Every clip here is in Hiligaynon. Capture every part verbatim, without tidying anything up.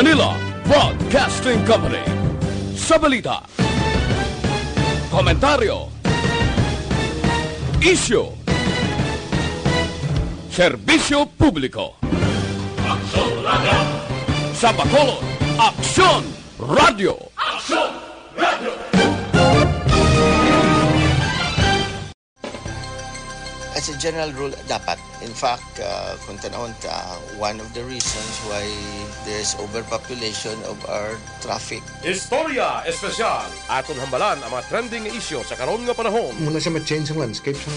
Manila Broadcasting Company. Sa balita, komentaryo, isyu, serbisyo publiko. Aksyon Radio. Sa Bacolod, Aksyon Radio. Aksyon Radio. As a general rule, dapat. In fact, uh, kung tanawon ta, one of the reasons why there's overpopulation of our traffic. Istorya Espesyal. Aton hambalan ang mga trending nga isyu sa karon nga panahon. Muna siya ma-change ang landscape sa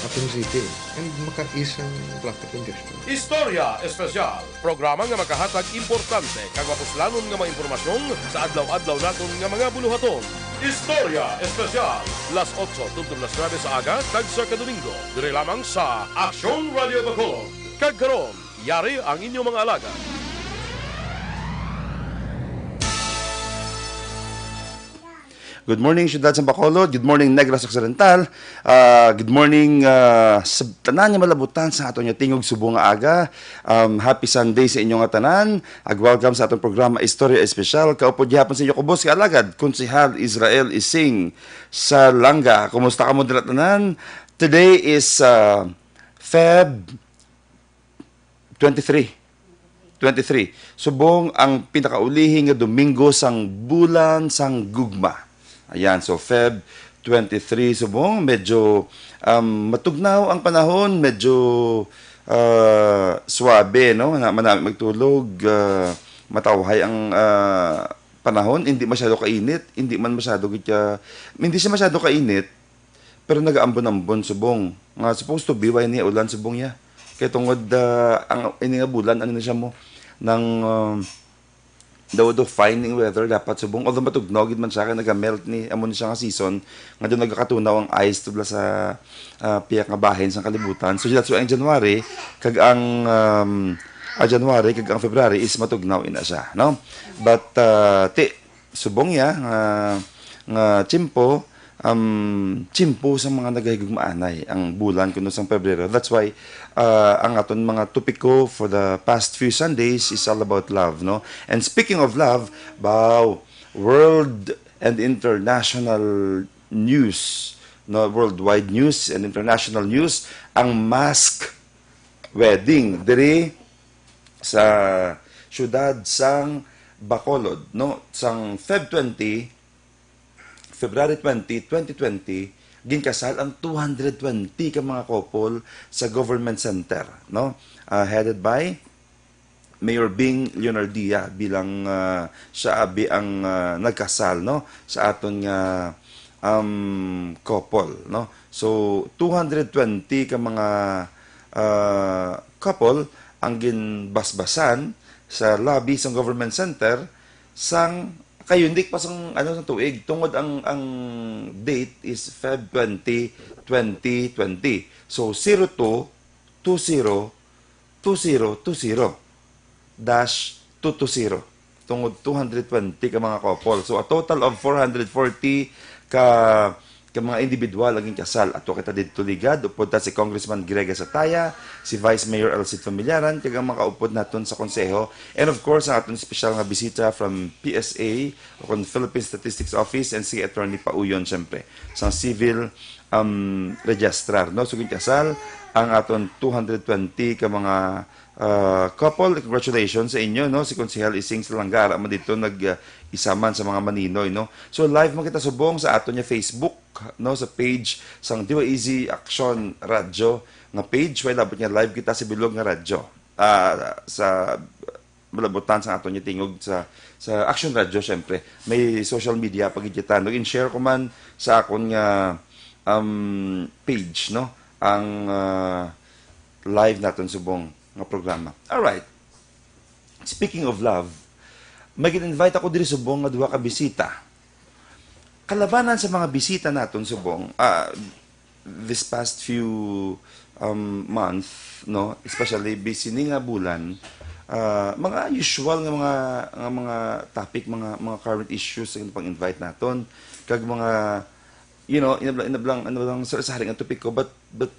ating city and maka-ease ang traffic congestion. Istorya Espesyal. Programa nga makahatag importante kag mapuslanon nga mga impormasyon sa adlaw-adlaw naton nga mga buluhaton. Istorya Espesyal, las otso tubtob las nuebe sa aga kag sa Kadomingo, diri lamang sa Aksyon Radio Bacolod. Kag karon, yari ang inyong mga alagad. Good morning, Siyudad sang Bacolod. Good morning, Negros Occidental. Ah, good morning ah, sa tanan nga malabutan sa aton nga tingog subong nga aga. Um, happy Sunday sa inyo nga tanan. Ag welcome sa atong programa Istorya Espesyal. Kaupod gihapon sa inyo kubos nga alagad, Konsehal Israel Ising sa Langga. Kumusta kamo dira tanan? Today is uh, Feb twenty-three. Twenty-three. Subong ang pinakaulihi nga Domingo sang bulan sang gugma. Ayan, so Feb twenty-three subong, medyo um, matugnaw ang panahon, medyo uh, suabe, no? Nga manami magtulog, uh, matawhay ang uh, panahon, hindi masyado kainit, hindi man masyado gid ka, hindi siya masyado kainit, pero nagaambon-ambon subong. Nga supposed to be why ni ulan subong ya. Kay tungod uh, ang ini nga bulan ano na siya mo nang uh, daw do fine ning weather dapat subong, although matugnaw gid man siya kay naga-melt ni amo ni siya nga season nga doon nagakatunaw ang ice tubla sa uh, piyak nga bahin sa kalibutan. So that's why ang January kag ang um, ah, January kag ang February is matugnaw ina siya, no? But uh, ti subong ya nga nga tiyempo um, tiyempo sa mga nagahigugmaanay ang bulan kuno sang Pebrero. That's why uh, ang aton mga topiko for the past few Sundays is all about love, no? And speaking of love, wow, world and international news, no, worldwide news and international news, ang mask wedding diri sa siyudad sang Bacolod, no, sang Feb twenty, February twenty, twenty twenty, ginkasal ang two hundred twenty ka mga couple sa government center, no? Uh, headed by Mayor Bing Leonardia bilang uh, siya abi ang uh, nagkasal, no, sa aton nga um, couple, no? So two hundred twenty ka mga uh, couple ang ginbasbasan sa lobby sang government center sang kay unique pa sang ano sa tuig tungod ang ang date is Feb twenty, twenty twenty. So zero two two zero two zero two zero dash two two zero tungod two hundred twenty ka mga couple. So a total of four hundred forty ka ka mga individual ang ginkasal. Ato kita didto ligad, upod ta si Congressman Greg Asataya, si Vice Mayor Elcid Familiaran, kag ang mga kaupod naton sa konseho, and of course ang aton special nga bisita from P S A o kon Philippine Statistics Office and si Attorney Pauyon syempre, sang civil um, registrar, no? So ginkasal ang aton two hundred twenty ka mga uh, couple. Congratulations sa inyo, no? Si Konsehal Ising sa Langga ara man dito nag uh, isa man sa mga maninoy, no? So live man kita subong sa aton nga Facebook, no, sa page sang D Y E Z Action Radio nga page. Way labot nga live kita sa bilog nga radyo. Ah, sa malabutan sa aton nga tingog sa sa Action Radio syempre. May social media pa gid kita, no? In-share ko man sa akon nga um, page, no, ang uh, live naton subong nga programa. All right. Speaking of love, may gin-invite ako diri subong nga duha ka bisita. Kalabanan sa mga bisita naton subong, ah, this past few um, month, no, especially busy ni nga bulan, ah, mga usual nga mga nga mga topic, mga mga current issues ang pang-invite naton, kag mga, you know, inablang inablang ano lang sa sari nga topiko, but but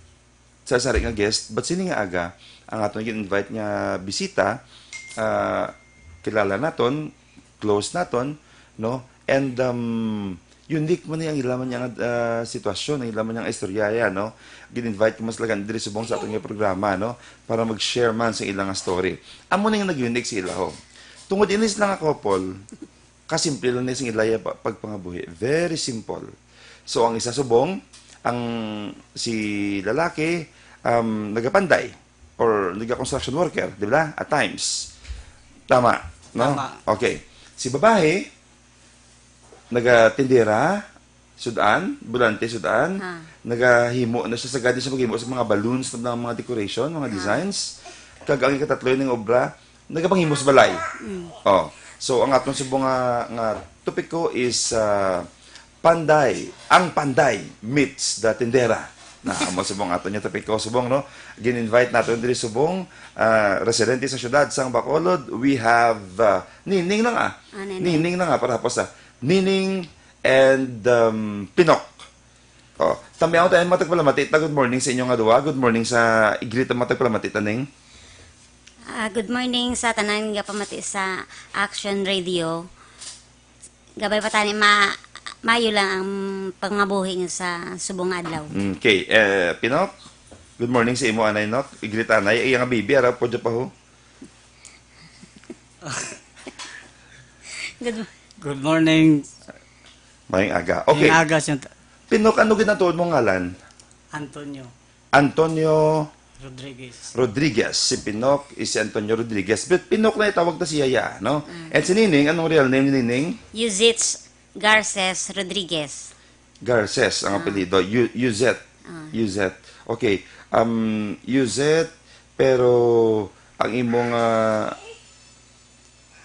sa sari nga guest, but sini nga aga ang aton gin-invite nga bisita, ah, kilala naton, close naton, no? And, um, unique man ni ang ila man niyang, ah, sitwasyon, ang ila man niyang istorya, ya, no? Gin-invite ko man sila gani diri subong sa aton nga programa, no? Para mag-share man sa ila nga story. Amo ni nga nag-unique sa ila, ho. Tungod ini sila nga couple, kasimple lang ni sa ila ya pa-, pagpangabuhi. Very simple. So, ang isa subong, ang si lalaki, um, nagapanday or naga-construction worker, di ba? At times. Tama, no? Tama. Okay. Si babae, nagatindera, sudan, bulante, sudan, Ah. nagahimo na siya, sagad na siya maghimo sa mga balloons, ng mga decoration, mga Ah. designs. Kag ang ikatatlo, yung obra, nagapanghimo sa balay. Mm. Oh. So, ang atong subong nga, nga topiko is, ah, panday. Ang panday meets the tindera. Na, amo subong aton nga topiko subong, no? Gin-invite naton diri subong, ah, residente sa siyudad sang Bacolod. We have, ah, Nining na nga. Ah, Nining. Nining na nga, para hapos, ah. Nining and, um, Pinok. Oh, tamyaw tayo, mga tagpalamati ta. Good morning sa inyo nga duha. Good morning sa, i-greet ang mga tagpalamati ta, Ning. Ah, good morning sa tanan nga pamati sa Action Radio. Gabay pa tani, ma-, mayo lang ang pangabuhi niyo sa subong nga adlaw. Okay, eh, Pinok, good morning sa imo, anay, Nok. I-greet anay, iya nga baby, ara, pwede pa ho. Good mo- Good morning. Maayong aga. Okay. Maayong aga, Sir. Pinok, ano ginatuon mo ngalan? Antonio. Antonio Rodriguez. Rodriguez. Si Pinok is si Antonio Rodriguez. But Pinok na itawag ta siya, ya, no? Mm. And si Nining, anong real name ni Nining? Yuzits Garces Rodriguez. Garces ang Ah. apelyido. Yu-, Yuzet. Ah. Yuzet. Okay. Um, Yuzet, pero ang imong, ah,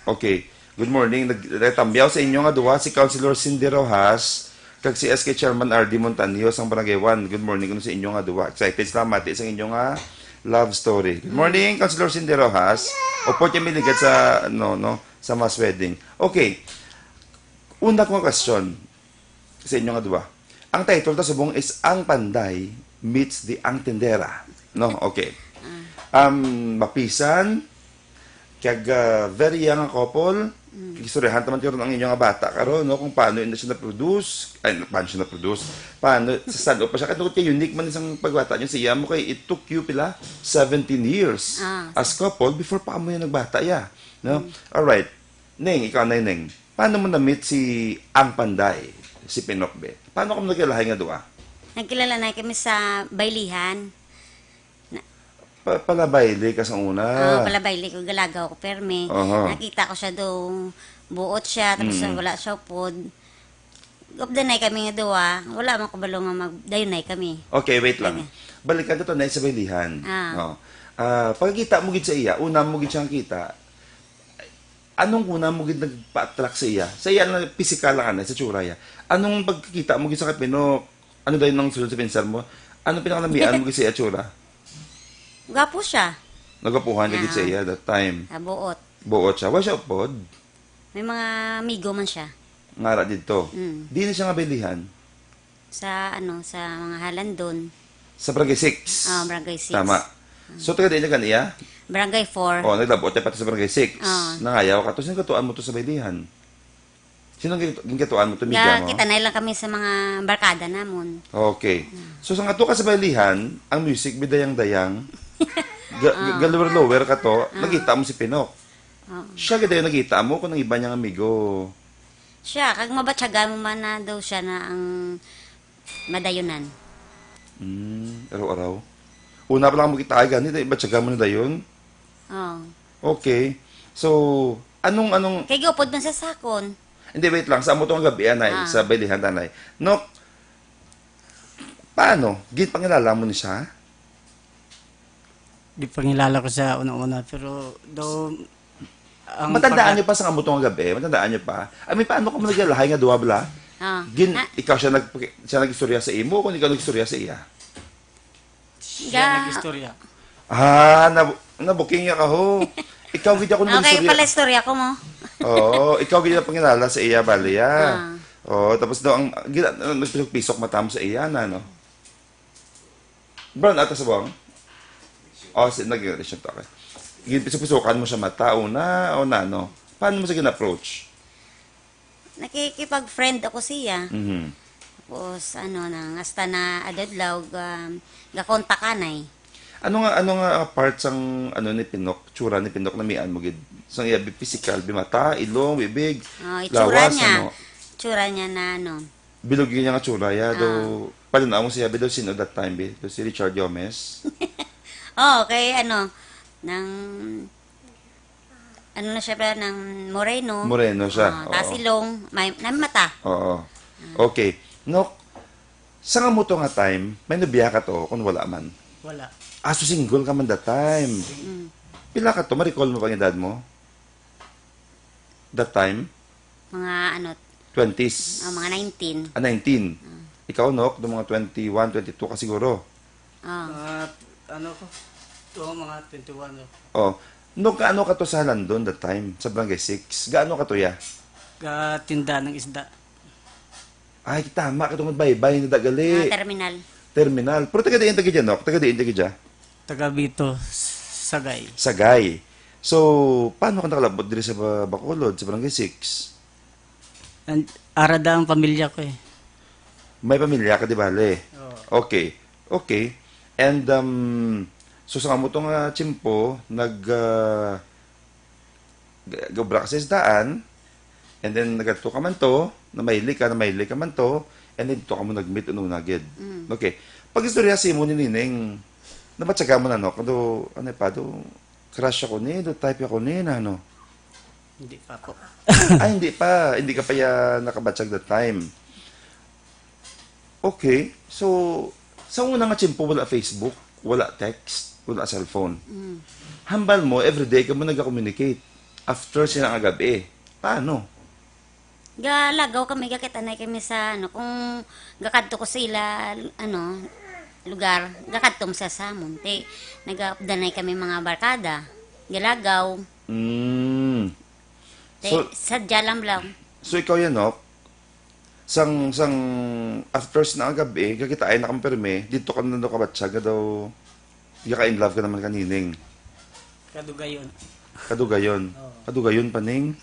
okay. Good morning. Nag-, nagtamyaw sa inyo nga duha si Councilor Cindy Rojas kag si S K Chairman R D Montaño sang Barangay One. Good morning kuno sa inyo nga duha. Excited sila mati sa inyo nga love story. Good morning, Councilor Cindy Rojas. Opo, kami ligad sa, no, no, sa mass wedding. Okay. Una ko nga question sa inyo nga duha. Ang title ta subong is Ang Panday Meets the Ang Tindera. No? Okay. Ah. Um, mapisan, kag, ah, very young nga couple. Mm. Istoryahan ta man karon ang inyo nga bata karon, no? Kung paano na siya na-produce, ay, paano siya na-produce, paano, sa saan pa siya, kay tungod kay unique man isang pagbata niyo sa iya mo, kay it took you pila, seventeen years Ah. as couple before pa mo yung nagbata, ya, no? Mm. Alright. Ning, ikaw na, Ning. Paano mo na-meet si Ang Panday, si Pinok, be? Paano kamo nagkalahay nga duha? Nagkilala na kami sa baylihan. Pa-, palabayli ka sa una. Oo, palabayli ko, galagaw ko, permi. Aha. Nakita ko siya do, buot siya, tapos Mm. wala siya upod. Gupdanay kami nga duha, wala man ko balo nga mag-, dayunay kami. Okay, wait lang. Ano? Balikan ko to na sa baylihan. Ah. Oh. Ah, pagkita mo gid sa iya, una mo gid siyang kita, anong una mo gid nagpa-attract sa iya? Sa iya lang, pisikal lang, ano, sa tsura iya. Anong pagkakita mo gid sa kapino? Ano dayon ang sulod sa pensar mo? Anong pinakalamian mo gid sa iya tsura? Gwapo siya. Nagwapuhan ka gid sa Ah. iya that time. Ah, buot. Buot siya. Wa siya upod? May mga amigo man siya. Ngara didto? Mm. Di na siya nga baylihan? Sa, ano, sa mga Halandon. Sa Barangay six? Ah, Barangay six. Tama. So, taga diin ka niya? Barangay four. Oh, naglabot siya pa to sa Barangay six. Ah. Nangayaw ka to. Sino katuan mo to sa baylihan? Sino ang gin-, ginkatuan mo to, miga Ga, mo? Kita na lang kami sa mga barkada namon. Okay. Mm. So, sa nga to ka sa baylihan, ang music, bidayang-dayang, ga-, ga-, Ah. ga-lower-lower ka to, Ah. nakita mo si Pinok. Ah. Siya gid dayon nakita mo kung ang iba niyang amigo. Siya, kag mabatyagan mo man na daw siya na ang madayunan. Mm, araw-araw. Una pa lang mo kita ay gani, di ba, tiyaga mo na dayon? Oo. Okay. So, anong, anong Kay giupod man sa sakon. Hindi, wait lang. Sa amo tong gabi, anay, Ah. sa baylihan, anay. Nok, paano? Ginpangilala mo ni siya? Di pangilala ko sa una-una, pero daw, ang Matandaan pagka- niyo pa sa amo tong gabi? Matandaan niyo pa? I mean, paano ka mo nagyalahay nga duwa bala? Ah. Gin-, Ah. ikaw siya nag-, siya nag-istorya sa imo, kung ikaw nag-istorya sa iya? Siya Ga- nag-istorya. Ah, nab-, nabuking niya ka ho. Ikaw gid ako Okay, nag-istorya. Pala istorya ko mo. Oo, ikaw gid ang pangilala sa iya, bali, ah. Ah. Oo, tapos daw ang, gila, nagpisok-pisok mata mo sa iya, na, no? Brown ata sa buwang? Oh, si, nag-, siya to, okay. Gin-, pisupusukan mo siya mata, una, o na, no? Paano mo sa gina-approach? Nakikipag-friend ako siya. Mhm. Tapos, ano, nang hasta na adlaw, um, gakontakanay. Ano nga ano nga part sang ano ni Pinok, tsura ni Pinok namian mo gid? Sang iya bi- physical, bimata, ilong, bibig, Oh, itsura lawas, niya. Ano? Itsura niya na, ano. Bilog yun nga tsura ya, do palinawon siya bi do sino that time bi? Do si Richard Gomez. Oh, kay ano, nang, ano na siya ba, nang moreno. Moreno siya, Ah, taas oo. Ilong, may, may mata. Oo. Okay. Nok, sa nga mo to nga time, may nobya ka to kung wala man. Wala. Aso single ka man that time. Pila ka to? Marikol mo pa ang edad mo? That time? Mga ano, Twenties? oh, mga nineteen. Ah, nineteen. Ikaw, Nok, do mga twenty-one, twenty-two ka siguro. Oh. Mga, ano ko? Oo, mga twenty-one. Oh. Oh. Nok, ano ka to sa London that time? Sa Barangay six? Gaano ka to ya? Gatinda ng isda. Ay, tama ka tungod baybay na dagali. Ah, terminal. Terminal. Pero taga diin taga dyan, Nok? Taga diin taga dyan? Taga Bito, Sagay. Sagay. So, paano ka nakalabot diri sa Ba- Bacolod, sa Barangay six? And, arada ang pamilya ko eh. May pamilya ka, di bale? Oo. Okay. Okay. And, um, so sa amo to nga tiyempo, nag, ah, g- gobra ka sa isdaan, and then nagadto ka man to, namayli ka, namayli ka man to, and then to ka mo nag-meet ununa gid. Okay. Pag-istorya sa imo ni Nining, nabatyagan mo na, no? Kado, ano pa, do, crush ako ni, do type ako ni, na, no? Hindi pa po. Ah, hindi pa. Hindi ka pa ya nakabatyag that time. Okay. So, sa una nga tiyempo, wala Facebook, wala text, wala cellphone. Hambal mo, everyday ka mo nag-communicate after sila nga gabi. Paano? Galagaw kami, gakitanay kami sa, ano, kung gakadto ko sa ila, ano, lugar, gakadto mo sa samon. Te, nagaupdanay kami mga barkada. Galagaw. Mm. Te, So- sadya lang lang. So, ikaw yan, no? Sang, sang after sa nga gabi, gakita ay nakampirme, dito ka na daw kabatsag, nga daw, ka in love ka naman kanining. Kadugayon. Kadugayon. Oo. Kadugayon pa ning.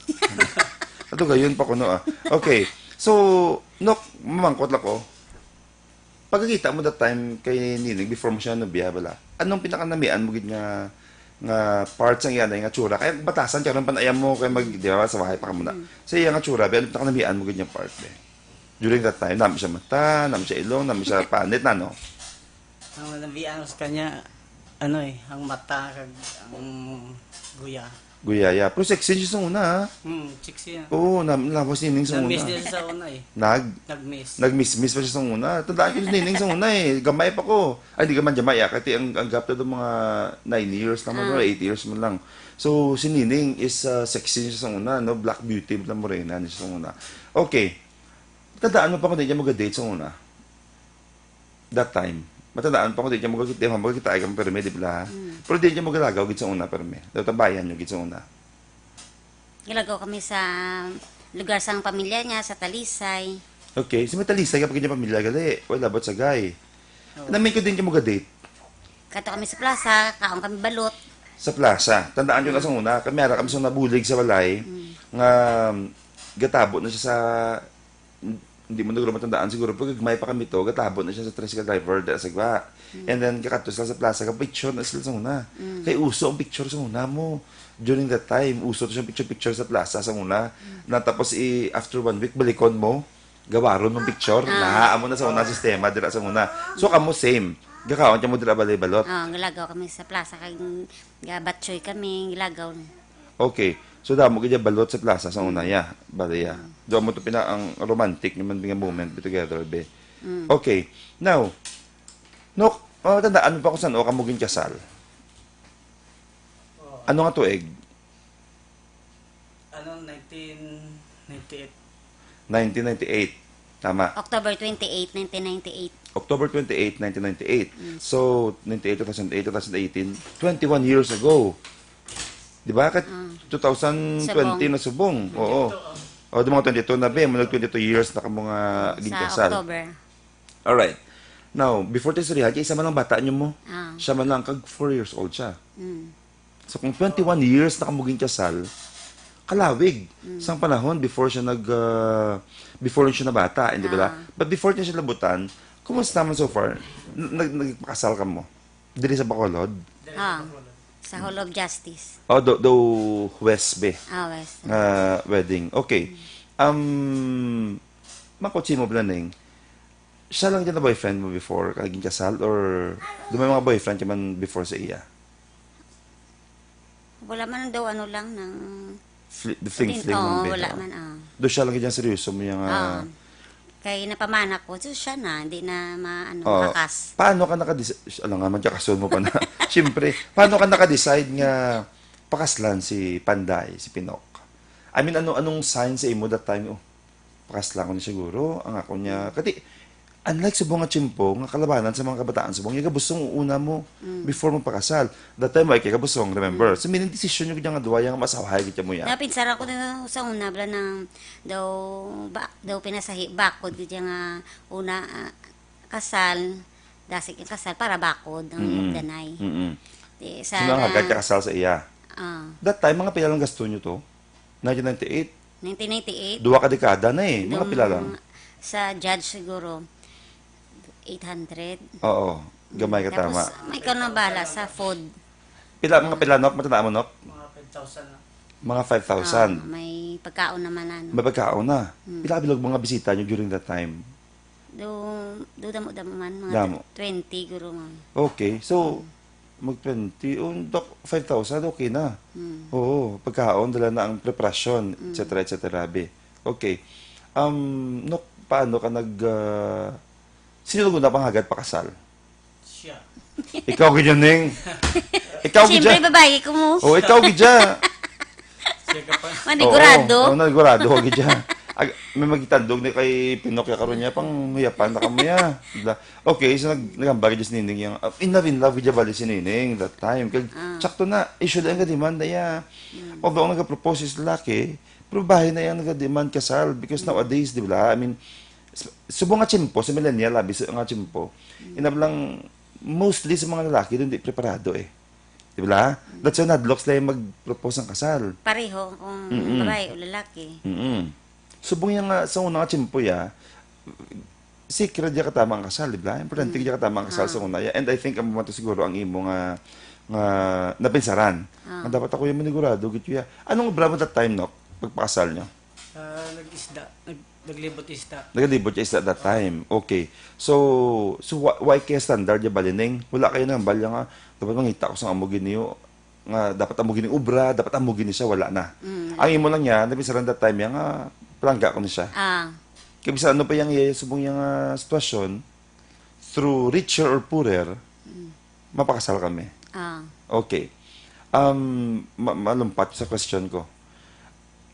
Kadugayon pa kuno, ah. Okay. So, Nok, mamangkot lang ko. Pagkakita mo that time kay Nining, before mo siya nobya, bala, anong pinakanamian mo gid nga nga part sang iya na nga tsura? Kaya batasan ka ron, panayam mo kay mag, di ba, sa bahay pa ka muna. Sa iya nga tsura, be, anong pinakanamian mo gid nga part, be? During that time, nami siya mata, nami siya ilong, nami siya panit na, no? Ang nabian ko sa kanya, ano eh, ang mata, kag ang guya. Guyaya. Pero sexy siya sa una, ha? Hmm, sexy yan. Oo, na, lawas ni Nining sa una. Nag-miss din sa una eh. Nag? Nag-miss. Nagmismis pa siya sa una. Tandaan ko si Nining sa una, eh. Gamay pa ko. Ay, di ka man gamay, ah. Kasi ang, ang gap na mga nine years lang, mga eight years man lang. So, si Nining is uh, sexy siya sa una, no? Black beauty, na morena niya sa una. Okay. Tandaan mo pa kung di niya mag-date sa una? That time. Matandaan pa ko, di niya magkakita, magkakita ay kami perme, di ba? Pero di niya magalagaw gid sa una, perme. Daw tambayan niyo gid sa una. Galagaw kami sa lugar sang pamilya niya, sa Talisay. Okay, si Matalisay kapag niya pamilya gali, wala ba sa gay? Namin ko din niya magadate Kato kami sa plaza, kaon kami balot. Sa plaza. Tandaan ko na sa una, kami ara kami sa nabulig sa balay, nga gatabo na siya sa, hindi mo na guro matandaan siguro, pag gagmay pa kami to, gatabo na siya sa tricycle driver, da sa gwa. And then, kakatos lang sa plaza, ka-picture na sila sa una. Kay uso ang picture sa una mo. During that time, uso to siya picture-picture sa plaza sa una. Na tapos, i, after one week, balikon mo, gawaron mong picture. Na, amo na sa una sistema, dira sa una. So, kamo same. Gakaon ka mo dira balay balot. Oh, galagaw kami sa plaza, kag gabatsoy kami, galagaw. Okay. So, damo gid balot sa plaza sa una, ya. Balay, ya. Do mo to pina ang romantic naman nga moment be together, be. Okay. Now, no, uh, tandaan mo pa kung saan o kamo ginkasal? Ano nga tuig? Ano, nineteen ninety-eight. Nineteen ninety-eight. Tama. October twenty-eight, nineteen ninety-eight. October twenty-eight, nineteen ninety-eight. So, ninety-eight, two thousand eight, two thousand eighteen, twenty-one years ago. Di ba? Kat two thousand twenty na subong. Oo. O, di mga twenty-two na, be. Mga twenty-two years na kamo nga Sa ginkasal. October. Alright. Now, before tayo istoryahan, kay isa man lang bata niyo mo. Ah. Siya man lang, kag four years old siya. Mm. So, kung twenty-one years na kamo ginkasal, alawig sang panahon before siya nag, ah, before siya nabata, hindi ba? Ah. But before niya siya labutan, kumusta man so far? N-, nag-, nagpakasal ka mo? Diri sa Bacolod? Ah, sa Hall of Justice. Oh, do, do West Bay. Ah, West. Nga wedding. Okay. Um, makutsi mo pala, Ning, siya lang din na boyfriend mo before ka naging kasal, or do may mga boyfriend ka man before sa iya? Wala man daw, ano lang, nang Fli-, the fling, Fling, fling oo, lang, wala bitaw. Man, ah. Do siya lang gid ang seryoso mo yung, ah, Ah. Kay napamana ko, so siya na, hindi na ma-, ano, Oo. Kakas. Paano ka nakadis-, alam nga, magkakason mo pa na. Siyempre, paano ka naka-decide nga pakaslan si Panday, si Pinok? I mean, ano, anong sign sa imo that time? Oh, pakaslan ko ni siguro. Ang ako niya. Kati, unlike subong nga tiyempo, nga kalabanan sa mga kabataan, subong, yung gabusong una mo Mm. before mo pakasal. That time, wala kay gabusong, remember? Mm. So, meaning, decision yung nga duwa, yung masawahay kita mo yan. Napinsara ko na sa una, bala nang daw, ba, daw pinasahi, bakod gid nga una, ah, kasal, dasig ang kasal para bakod ang Mm. magdanay. Mm-mm. Di, Sino ang sana hagad ka kasal sa iya? Ah. That time, mga pila lang gasto nyo to? Nineteen ninety-eight? Nineteen ninety-eight. Duha ka dekada na eh. Mga Dum-, pila lang? Sa judge siguro, eight hundred. Oo. Gamay ka, Tapos, tama. May ikaw na bahala sa food. Pila, mga pila, Nok? Matandaan mo, Nok? Mga five thousand na. Mga five thousand. Ah, may pagkaon naman, ano. May pagkaon na. Hmm. Pila bilog mga bisita nyo during that time? Do, do damo-damo man, mga Damo. twenty guro man. Okay, so, mag twenty, oh, dok, five thousand, okay na. Mm. Oo, pagkaon, dala na ang preparasyon, Mm. et cetera, et cetera, be. Okay. Um, no, paano ka nag, ah, sino na panghagad pakasal? Siya. Ikaw gid yan, Ning. Ikaw gid Siyempre, yan. Babae ko mo. Oh, ikaw gid yan. Siya ka pa. Manigurado. Oo, oo, manigurado, gid yan. Ag-, may magitandog ni kay Pinokya karon niya, pang huyapan na kamo niya. Bla-, okay, so nag-, naghambal gid si Nining yang, ah, in love, in love gid bali si Nining that time. Kag Ah. sakto na, usually ang demand na iya. Mm. Although ang nagapropose is lalaki, pero bahay na yang nag-demand kasal because nowadays, di ba? I mean, s-, subong nga tiyempo, sa millennial, abi, sa nga tiyempo, Mm. inablang, mostly sa mga lalaki, doon di preparado eh. Di ba? Mm. That's why nadlok sila yung mag-propose ng kasal. Pareho, kung Mm-mm. babae o lalaki. Mm-mm. Subong niya nga sa una nga tiyempo ya, secret niya katama ang kasal, di ba? Importante Mm. niya katama ang kasal sa Ah. una ya. And I think ang bumato siguro ang imo nga, nga napinsaran. Ah. Nga dapat ako yung manigurado, gito ya. Anong obra mo that time, no? Pagpakasal niyo? Ah, nag-isda. Nag-, naglibot isda. Naglibot isda that time. Okay. So, so wa-, why kaya standard ya balining? Wala kayo nang balya nga, dapat mangita ko sa amo giniyo, nga dapat amo gini obra, dapat amo gini siya, wala na. Mm. Ang imo lang niya, nabisaran that time niya nga, palangga ko ni siya. Ah. Kaya bisan ano pa yang iya, subong yang, ah, sitwasyon, through richer or poorer, Mm. mapakasal kami. Ah. Okay. Um, ma-, malumpat sa question ko.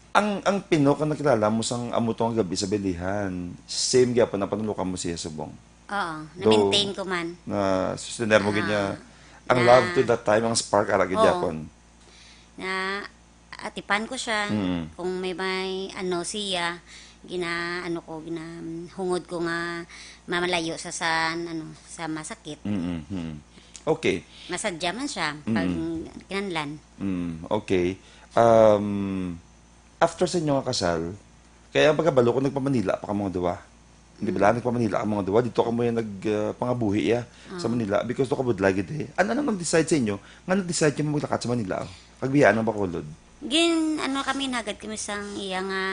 Ang, ang Pinok nga nakilala mo sang amo to nga gabi sa bilihan, same gyapon ang panulukan mo siya subong? Oo, Though, na-maintain ko man. na sustener mo gid niya. Ah, ang na love to that time, ang spark, ara gid Oo. gyapon. Na atipan ko siya. Mm. Kung may, may ano siya, gina-, ano ko, ginahungod ko nga mamalayo sa, sa, ano, sa masakit. Mm, mm. Okay. Masadya man siya pag Mm. kinahanglan. Mm, okay. Um, after sa inyo nga kasal, kaya ang pagkabalo ko, nagpa-Manila pa ka mga duwa. Di ba Mm. lang, nagpa-Manila ka mga duwa? Dito ka mo yung nag, ah, pangabuhi, ya, sa Ah. Manila because to kabudlay gid eh. Ano, ano nag-decide sa inyo nga nag-decide kayo maglakat sa Manila, oh? Pagbiyaan ng Bacolod? Gin, ano kami, nagad kami sang iya nga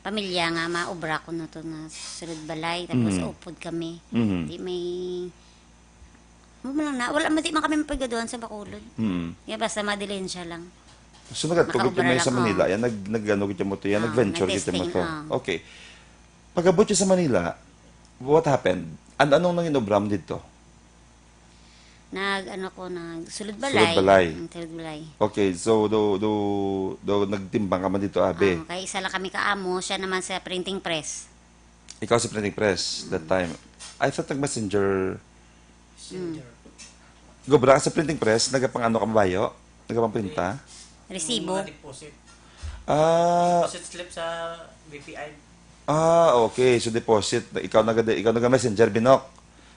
pamilya nga maobra ko na to nga sulod balay, tapos Mm. upod kami. Mm. Di may, mo lang na, wala, di man kami mapigaduhan sa Bacolod. Mm. Kaya basta madilihensya lang. So, nagad-, Makaobra kami lang, sa Manila, oh. Yan, nag-, nag-, ano, kita mo to, yan, Ah, nag-venture kita mo nag-testing, to. Ah. Okay. Pag-abot siya sa Manila, what happened? An-, anong nangin obra mo dito? Nag, ano ko, nag sulod balay. Sulod balay. Mm, sulod balay. Okay, so do, do, do nagtimbang ka man dito, abi? Ah, kay isa lang kami ka amo, siya naman sa printing press. Ikaw sa printing press that Mm. time. I thought nag-messenger. Messenger. Mm. Gobra ka sa printing press, nagapang ano ka mabayo? Nagapang printa? Resibo. Mga deposit. Ah. Deposit slip sa B P I. Ah, okay. So, deposit. Ikaw naga-, ikaw naga-messenger, Binok.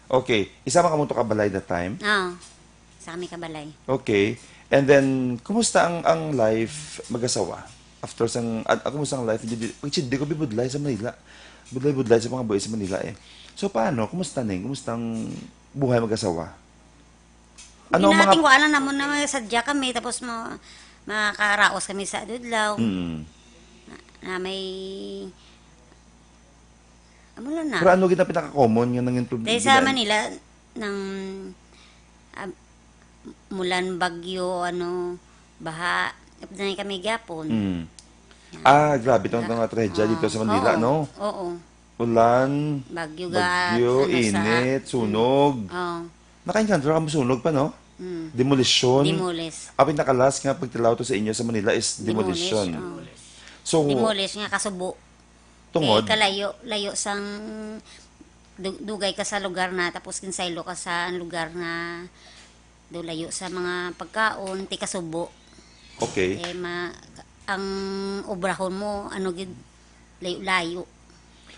Okay. Isa man kamo to ka balay that time? Ah, sa kami ka balay. Okay. And then, kumusta ang, ang life mag-asawa? after sang, a-, ako mo sang life, hindi, pag hindi ko bibudlay sa Manila. Budlay-budlay sa mga buhay sa Manila eh. So, paano? Kumusta, Ning? Kumusta ang buhay mag-asawa? Ano ang mga Ginatingwaan lang namon na may sadya kami, tapos ma-, makaraos kami sa adlaw. Mm. Na, na may, amo lang na. Pero ano gid ang pinaka-common nga nangin prob-, Dahil sa gina- Manila, nang, ah, mulan, bagyo, ano, baha, dahil kami gyapon. Mm. Yan. Ah, grabe tong Ga-, mga trahedya dito sa Manila, oo, no? Oo. Ulan, Bagyo ga-, bagyo, ano, sa init, sunog. Oo. Naka-encounter ka mo sunog pa, no? Mm. Demolition. Demolish. Ang pinakalas nga pagtilaw to sa inyo sa Manila is Demolish, demolition. Oo. So, Demolish nga kasubo. Tungod? Kay kalayo, layo sang du-, dugay ka sa lugar na, tapos kinsaylo ka sa lugar na do layo sa mga pagkaon, ti kasubo. Okay. Eh, ma-, ang obrahon mo, ano gid, layo-layo.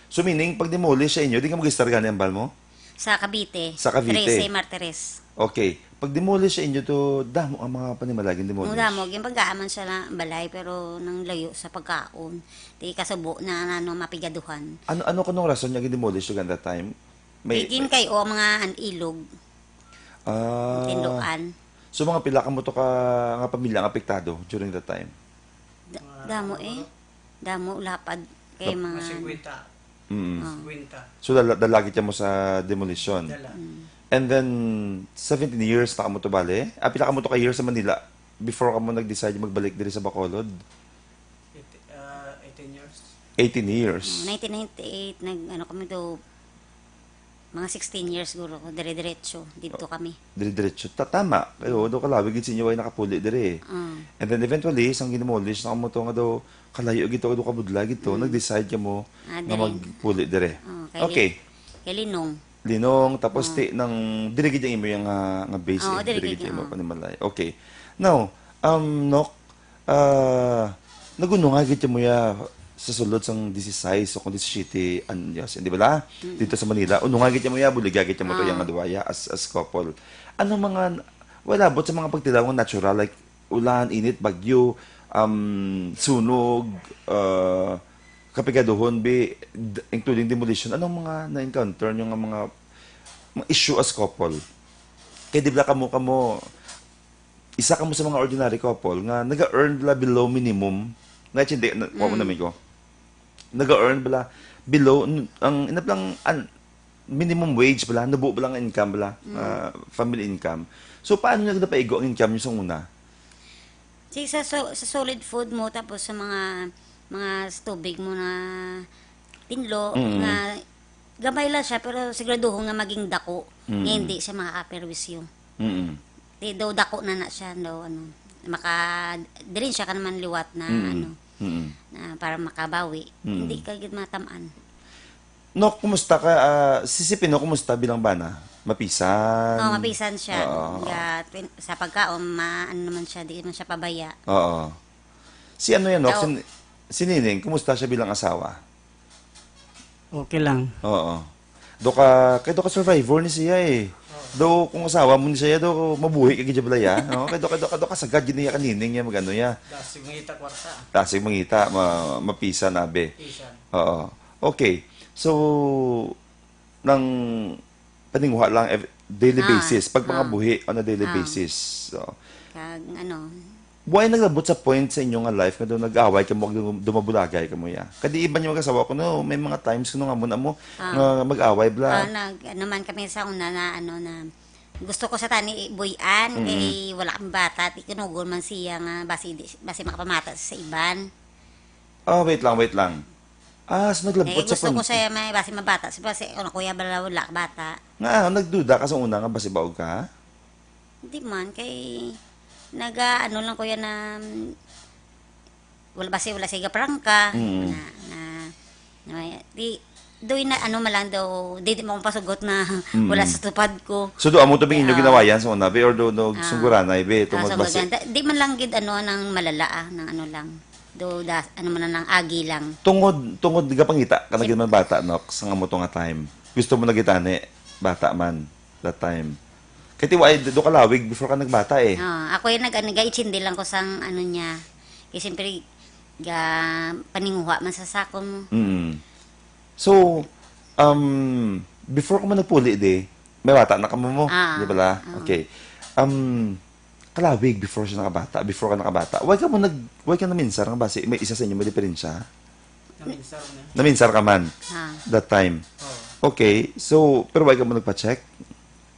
So, meaning, pag demolish sa inyo, di ka mag-istar gani ang bal mo? Sa Cavite. Sa Cavite. Trece Martires. Okay. Pag demolish sa inyo to, damo ang mga panimalagin demolish. Ang damo, ginpanggaan man siya na balay, pero nang layo sa pagkaon, ti kasubo na, ano, mapigaduhan. Ano, ano kanong rason niya gin-demolish during that time? May, Igin may kay o ang mga an-, ilog. Ah. Tindoan. So, mga pila ka mo to ka nga pamilya ang apektado during that time? Da-, damo eh. Damo, lapad kay Dap- mga Mga singkwenta. Mm. Oh. Singkwenta. So, dala, dala gid mo sa demolition. Dala. Mm. And then, seventeen years na kamo to bale? Ah, pila kamo to ka years sa Manila before kamo nag-decide magbalik diri sa Bacolod? Eight-, ah, eighteen years. Eighteen years. Mm, nineteen ninety-eight, nag-, ano kami do, mga sixteen years siguro, dire-diretso, dito kami. Dire-diretso. Ta-, tama. Kayo, do kalawig gid sa inyo ay nakapuli dire. Mm. And then eventually, sang ginamolish na kamo to nga daw, kalayo gid to, do kabudlay gid to, Mm. nag-decide kamo Ah, nga dire. magpuli dire. Oh, kay Okay. Li-, kay Linong. Linong, tapos Oh. ti nang dire gid ang imo yang nga, nga base Oh, eh. dire Dire gid gid, ang imo oh. panimalay. Okay. Now, um, Nok, ah, nagunungay gid mo ya sa sulod sang disisais o kung disisiyete anyos, di ba la? Mm. Dito sa Manila, unungay gid mo ya, buliga gid mo to Ah. yang nga duwaya as, as couple. Ano mga, wala, but sa mga pagtilaw nga natural, like, ulan, init, bagyo, um, sunog, uh, kapigaduhon, bi-, d-, including demolition, anong mga na-encounter nyo nga mga, mga issue as couple? Kay di ba kamo, kamo, isa kamo sa mga ordinary couple nga naga-earn la below minimum. Na, hindi, na, wa mo Mm. namin ko. Naga-earn bala below, n-, ang inap lang, an-, minimum wage bala, nubo bala ang income bala, Mm. ah, family income. So, paano nyo napaigo ang income nyo sa una? Si sa so-, sa solid food mo, tapos sa mga, mga s-, tubig mo na tinlo, Mm. nga gamay lang siya, pero siguraduho nga maging dako, Mm. nga hindi siya makakaperwisyo. Mm. Di daw dako na na siya, daw, ano, maka-, diri siya ka naman liwat na, Mm. ano, Mm. na para makabawi. Mm. Hindi ka gid matamaan. No, kumusta ka? Ah, si, si Pino, kumusta bilang bana? Mapisan? Oh, mapisan siya. Oo. Ga-, twin-, sa pagkaon, ma-, ano naman siya, di man siya pabaya. Oo. Si ano yan, no? Kao- Si, si Nining, kumusta siya bilang asawa? Okay lang. Oo. Do ka, kay do ka survivor ni siya eh. Do kung asawa mo ni siya, do mabuhi ka gid balaya, no? Kay do, kay do, kay do ka sagad gid niya ka Nining niya, magano ya. Dasig mangita kwarta. Dasig mangita, ma-, mapisan, abi. Pisan. Oo. Okay. So, nang paninguha lang ev-, daily Ah, basis, pag ah. pangabuhi on a daily Ah. basis. So, Kag, ano, buhay naglabot sa point sa inyo nga life nga do nag-away kamo, do, do mabulagay kamo ya. Kadi iban yung mag-asawa ko, no, may mga times kuno nga mo na mo Ah. nga mag-away bla. Ah, nag-, ano man kami sa una na, ano, na gusto ko sa tani buy-an, Mm. kay wala kami bata, ti kunugon man siya nga basi di, basi makapamata sa iban. Ah, wait lang, wait lang. Ah, so naglabot Eh, sa gusto ko pun- siya may basi mabata. Si basi, ano, kuya, bala, wala ka bata. Nga, nagduda ka sa una nga basi baog ka? Hindi man, kay naga, ano lang, kuya, na, mm, wala, basi wala siya prangka. Mm. Na, na, na, may, di, doy na, ano man lang daw, di, di mo akong pasugot na Mm. wala sa tupad ko. So, do amo to bing inyo Ah. ginawayan sa una, be, or do, do Ah. sungguranay, be, Ah, tungod sa basi? Maganda. Di man lang gid, ano, nang malala, ah, nang ano lang. Do, da, ano man lang, agi lang. Tungod, tungod gapangita ka na Sim- gid man bata, no, sa nga mo to nga time. Gusto mo na gitani, bata man, that time. Kay tiwa, ay, do kalawig before ka nagbata eh. Ah, ako yung nag-, nag-, nag-ichindi lang ko sang ano niya. Kay siyempre, Ga paninguha man sa sako mo. Mm. So, um, before ka man nagpuli di, may bata na kamo mo, Ah, di bala? oo. Okay. Um, kalawig before siya nakabata, before ka nakabata. Why ka mo nag, why ka naminsar nga basi may isa sa inyo may diferensya? Naminsar na. Naminsar ka man Ah. that time? Oo. Okay. So, pero why ka mo nagpa-check?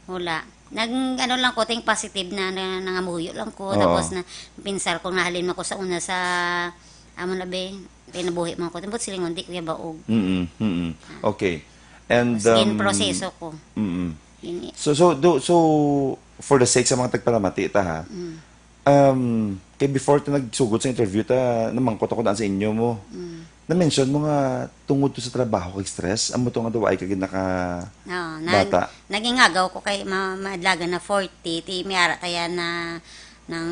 Wala. Nag, ano lang ko, ting positive na, na nangamuyo lang ko. Oo. Tapos na, pinsar ko, nahalin ako sa una sa, amo na be, kinabuhi man ko. Timbot silingon, di ko ya baog. Mm, mm. Okay. And, Mas um, ginproseso ko. Mm. Yun eh. So, so, do, so, for the sake sa mga tagpalamati ta, ha, Mm. um, kay before ta nagsugod sa interview ta, namangkot ako daan sa inyo mo. Mm. Na-mention mo nga tungod to sa trabaho kag stress, amo to nga daw ay ka ginaka Oo, nag-, bata. Nagingagaw ko kay ma-, maadlagan na forty, ti may ara kaya na nang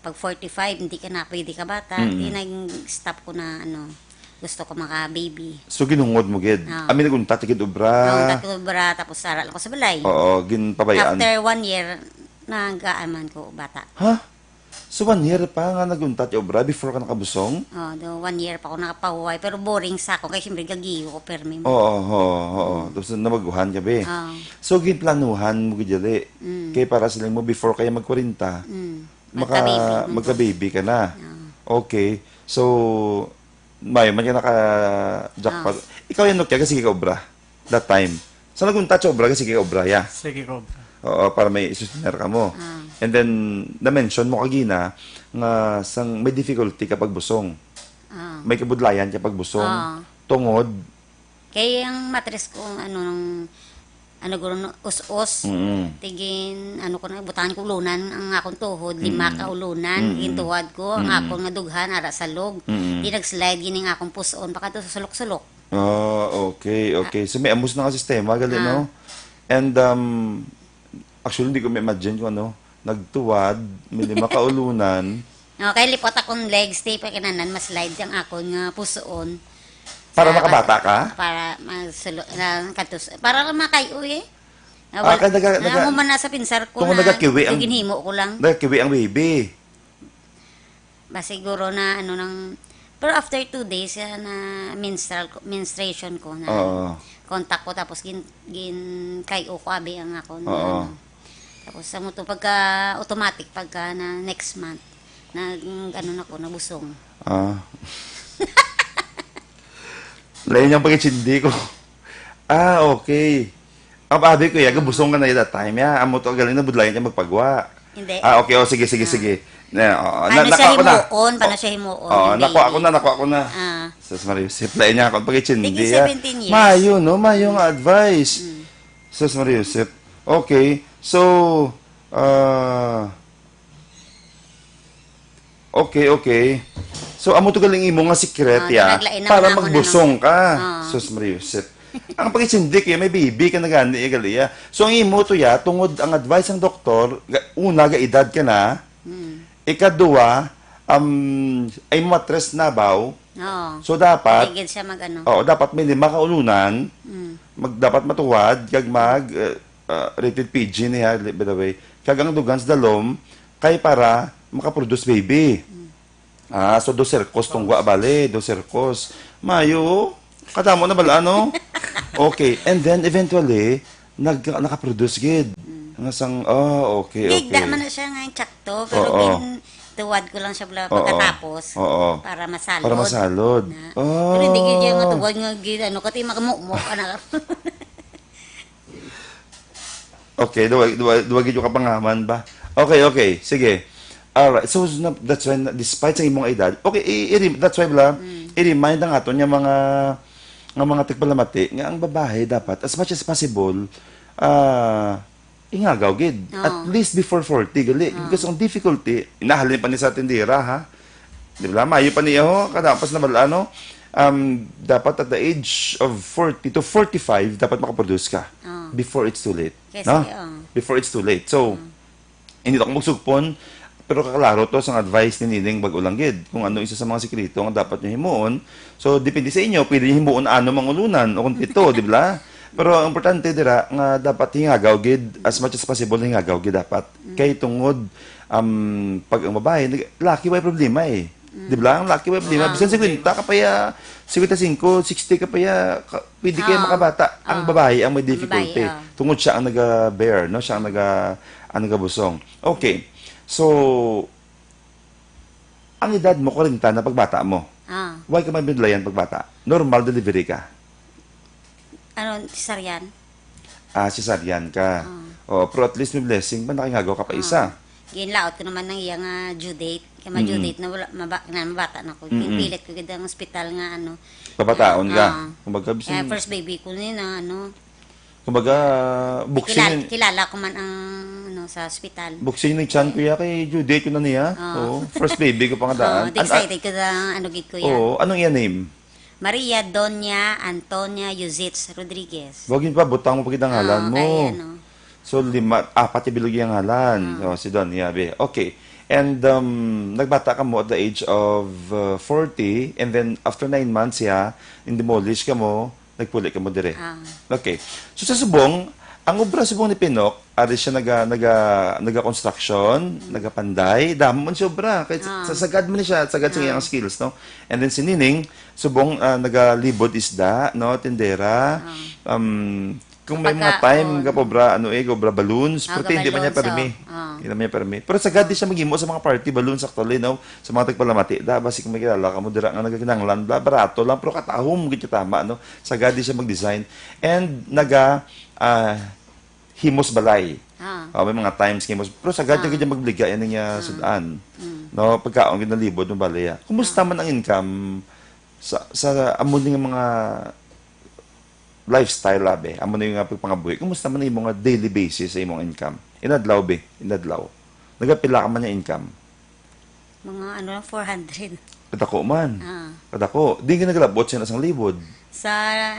pag forty-five, hindi ka na pwede ka bata. Mm. Ti nag-stop ko na, ano, gusto ko maka-baby. So, ginhungod mo gid? Oo. Ami naguntat gid obra. Oo, nagobra, tapos ara lang ko sa balay. Oo, ginpabayaan. After one year, nagaaman ko bata. Ha? So, one year pa nga naguntat yung obra before ka nakabusong? Oh, do one year pa ako nakapahuway, pero boring sa ako, kay siyempre gagiyo ko, permi mo. Oo, oo, oo. Mm. Tapos nabaguhan ka, be. Oo. So, ginplanuhan mo gid dali. Mm. Kay para sila mo, before kayo mag-kwarenta, Mm. maka-, Magka-baby, mm. magka-baby ka na. Oo. Okay. So, mayo man ka naka-jackpot. Oo. Ikaw yan, Nokia, kasi ka obra. That time. Sa nagunta siya obra, sige ka obra, ya. Sige ka obra. Oo, para may isusuner ka mo. Ah. And then, na-mention mo kagina nga sang may difficulty ka pagbusong. Ah. May kabudlayan ka pagbusong. Ah. Tungod. Kay ang matres ko, ano, nung, ano, guro, no, us-us. Mm-mm. Tigin, ano ko na, butangan ko ulunan ang akong tuhod, lima Mm-mm. ka ulunan, Mm-mm. gintuwad ko, ang Mm-mm. akong nga dughan, ara sa log. Mm-mm. Di nag-slide, gini nga akong puson, baka to sa sulok-sulok. Ah, okay, okay. So, may amos na nga sistema, gali, Ah. no? And, um, actually, hindi ko ma-imagine kung ano, nagtuwad, may lima kaulunan. Okay, lipot akong legs, di pa kinanan, mas slide ang akon nga pusoon. Para Sa makabata ka? Para masulo-, na, katus-, para lang makayo, eh. Ah, wala, kaya naga-, naga-, amo man na sa pinsar ko tungod na, nagakiwi ang, ginhimo ko lang. Nagakiwi ang baby. Ba, siguro na ano nang, pero after two days, ah, na menstrual ko, menstruation ko na Oo. contact ko, tapos gin, gin K O ko abi ang ako na Oo. ano. Tapos sa mo to, pagka automatic, pagka na next month, nag, ano na ko, nabusong. Ah. Lain yung pagkachindi ko. Ah, okay. Ang abi ko, ya, gabusong ka na that time, ya. Amo to, galing na budlayan niya magpagwa. Hindi. Ah, okay. Oh, sige, sige, Ah. sige. Na, oo. Paano Na, siya nakuha ko na. himuon? Paano siya himuon? Oo, Hindi. nakuha ko na, nakuha ko na. Ah. Sus Maria Josep, lain niya ako. Pag-ichindi, Sige, ah. seventeen years. Mayo, no? Mayo nga advice. Mm. Sus Maria Josep. Okay. So, ah, okay, okay. So, amo to galing imo nga secret, Ah, ya, naglain na para man ako na, magbusong no? ka. Ah. Sus Maria Josep. Ang pag-ichindi kaya may baby ka na gani, eh, gali, ya. So, ang imo to, ya, tungod ang advice ng doktor, ga-, una, ga-edad ka na, Mm. ikaduha, um, ay matres na baw. Oo. So, dapat, Hindi gid siya mag-ano. Oo, dapat may lima ka ulunan, Mm. mag-, dapat matuwad, kag mag, uh, uh, rated P G ni, ha, by the way. Kag ang dugan sa dalom, kay para makaproduce baby. Mm. Ah, so dos cercos tong wa bali, dos cercos. Mayo, kadamo na bala, ano? Okay, and then eventually, nag-, nakaproduce gid. Mm. Nga sang, ah, okay, Gigda okay. man na siya nga yung tsakto, pero Oo. gin-, tuwad ko lang siya bala Oo. pagkatapos Oo. para masalod. Para masalod. Na. Ah. Pero hindi gid yung tuwad nga gid, ano, kati makamukmok ka na. Okay, duwag, duwag, duwag gid yung kapangaman ba? Okay, okay. Sige. Alright. So, na, that's why, na, despite sa imong edad, okay, i, i, that's why, bala, Mm. i-remind ang aton nga mga, nga mga tagpalamati, nga ang babae dapat, as much as possible, ah, ingagaw gid. Oo. At least before forty, gali. Oo. Because ang difficulty, inahalin pa ni sa tindera, ha? Di ba? Mayo pa niya, ho? Kada pas na bala, ano? Um, dapat at the age of forty to forty-five, dapat makaproduce ka. Oo. Before it's too late. Kasi, No? oo. Before it's too late. So, Mm. hindi ako magsugpon, pero kaklaro to sa advice ni Nining Bag-o lang gid, kung ano isa sa mga sikreto nga dapat niyo himuon. So, depende sa inyo, pwede niyo himuon ano mang ulunan o kung pito, di ba? Pero ang importante dira nga dapat hingagaw gid, as much as possible, hingagaw gid dapat. Mm. Kay tungod, um, pag ang babae, nag-, laki, way problema eh. Di ba? Ang laki, may problema. Ah, Bisan okay. Singkwenta ka pa ya, singkwenta y singko, sixty ka pa ya, ka-, pwede kayo Ah, makabata. Ang ah. Babae ang may Ang babae, difficulty. Ah. Tungod siya ang naga-bear, no? Siya ang naga-, ang nagabusong. Okay. So, ang edad mo, kwarenta na pagbata mo. Ah. Why ka mabudlayan pagbata? Normal delivery ka? Ano, cesarean? Ah, cesarean ka. Ah. Oh, pero at least may blessing pa, nakangagaw ka pa Ah. isa. Ginlaot ko naman ang iya nga due date. Kaya ma-due Mm. date na wala, maba-, na mabata na ko. Mm-mm. Ginpilit ko gid ang ospital nga ano. Papataon ka. Ah. Kumbaga, bisan Kaya first baby ko ni na ano. Kumbaga, boxing Kilala, yun. Kilala ko man ang ano sa ospital. Boxing ni Chan, kuya, kay due date ko na niya. Ah. Oo. First baby ko pa nga daan. Oo, di An-, excited ko na ano gid, kuya. Oo. Anong iya name? Maria Doña Antonia Yuzits Rodriguez. Wag yun pa, butang mo pa gid ang Ah, ngalan mo. Kay ano. So, lima, apat yung bilog yung ngalan. Ah. Oh, si Doña, be. Okay. And, um, nagbata ka mo at the age of, uh, forty, and then after nine months, ya, in-demolish ka mo, nagpuli ka mo dire. Ah. Okay. So, sa subong, ang obra subong ni Pinok, ari siya naga, naga, naga-construction, Mm. nagapanday, damo man siya obra. Kay Ah. sa sagad man siya, sagad sa Ah. iyang skills, no? And then si Nining, subong, ah, nagalibod isda, no? Tindera. Ah. Um, kung may mga Pagka-, time, oh. gapobra, ano eh, gobra balloons, Ah, pero hindi man niya gaballoons, permi. Oh. Ah. Hindi man niya permi. Pero sagad di siya maghimo sa mga party balloons, actually, no? Sa mga tagpalamati, da, basi kung may kilala ka mo, dira nga nagakinanglan, bla, barato lang, pero katahom, gid tama, no? Sagad di siya mag-design. And naga, ah, himos balay. Ah. Oh, may mga times nga himos. Pero sagad Ah. niya gid magligay, ano niya, Ah. sudan. Mm. No, pagkaon, ginalibod ng balay, ah. Kumusta Ah. man ang income sa, sa amo ning mga lifestyle, abi? Amo na yung nga pagpangabuhi. Kumusta man ang imong nga daily basis sa imong income? Inadlaw, be? Inadlaw. Nagapila ka man yung income? Mga ano lang, four hundred. Kadako man. Ah. Kadako. Di ka nagalabot sa isang libod. Sa,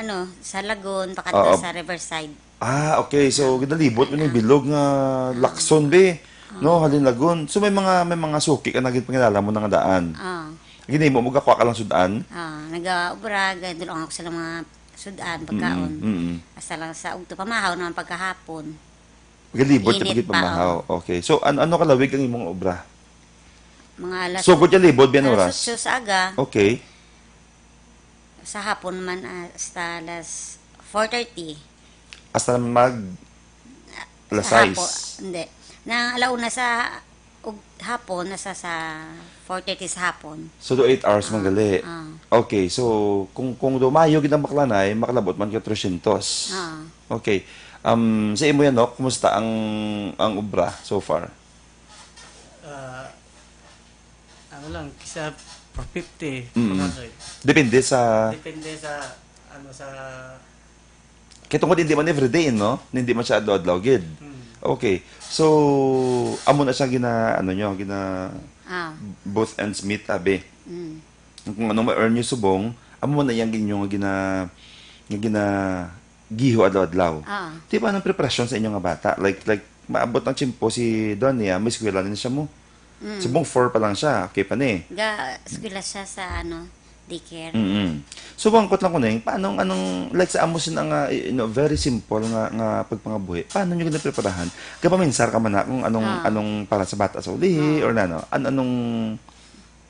ano, sa Lagun, pakadto Oo. sa Riverside. Ah, okay. So, ginalibot mo ng bilog nga Ah. Lacson, be. Ah. No, halin Lagun. So, may mga, may mga suki ka na gid pangilala mo na nga daan. Ah. Ginimo mo, gakuha ka lang sudan? Ah, nagaobra, gadulong ako sa mga sudan, pagkaon. Mm, mm. Hasta lang sa ugto, pamahaw naman pagkahapon. Galibot ka Init pagit pa, pamahaw. oh. Okay. So, an-, ano kalawig ang imong obra? Mga alas Sugod ka libod, biyan alas oras? otso sa aga. Okay. Sa hapon man, ah, hasta alas four thirty. Hasta mag alas Sa sais? hapon, hindi. Na alauna sa ug-, hapon, nasa sa four thirty sa hapon. So, do eight hours man Ah, gali. ah. Okay, so, kung, kung do mayo gid ang baklanay, makalabot man ka three hundred. Ah. Okay. Um, sa imo yan, no? Kumusta ang, ang obra so far? Ah, ano lang, kisa four fifty, Mm. mga kay. Depende sa Depende sa, ano, sa Kay tungod hindi man everyday, no? Hindi man siya adlaw-adlaw gid. Mm. Okay. So, amo na siya gina, ano nyo, gina Ah. both ends meet, abi. Mm. Kung anong ma-earn nyo subong, amo na iyang inyo nga gina, nga gina giho adlaw-adlaw. Ah. Di ba ang preparasyon sa inyo nga bata? Like, like, maabot ang tiyempo si Donia, may eskwela na siya mo. Mm. Subong four pa lang siya, okay pa ni. Ga, eskwela siya sa, ano, daycare. Mm-mm. So, bangkot lang ko, Neng, paano, anong, like, sa amo sin nga, you know, very simple nga, nga pagpangabuhi, paano nyo ginapreparahan? Gapaminsar ka man na kung anong, Ah. anong para sa bata sa ulihi, Ah. or ano, an-, anong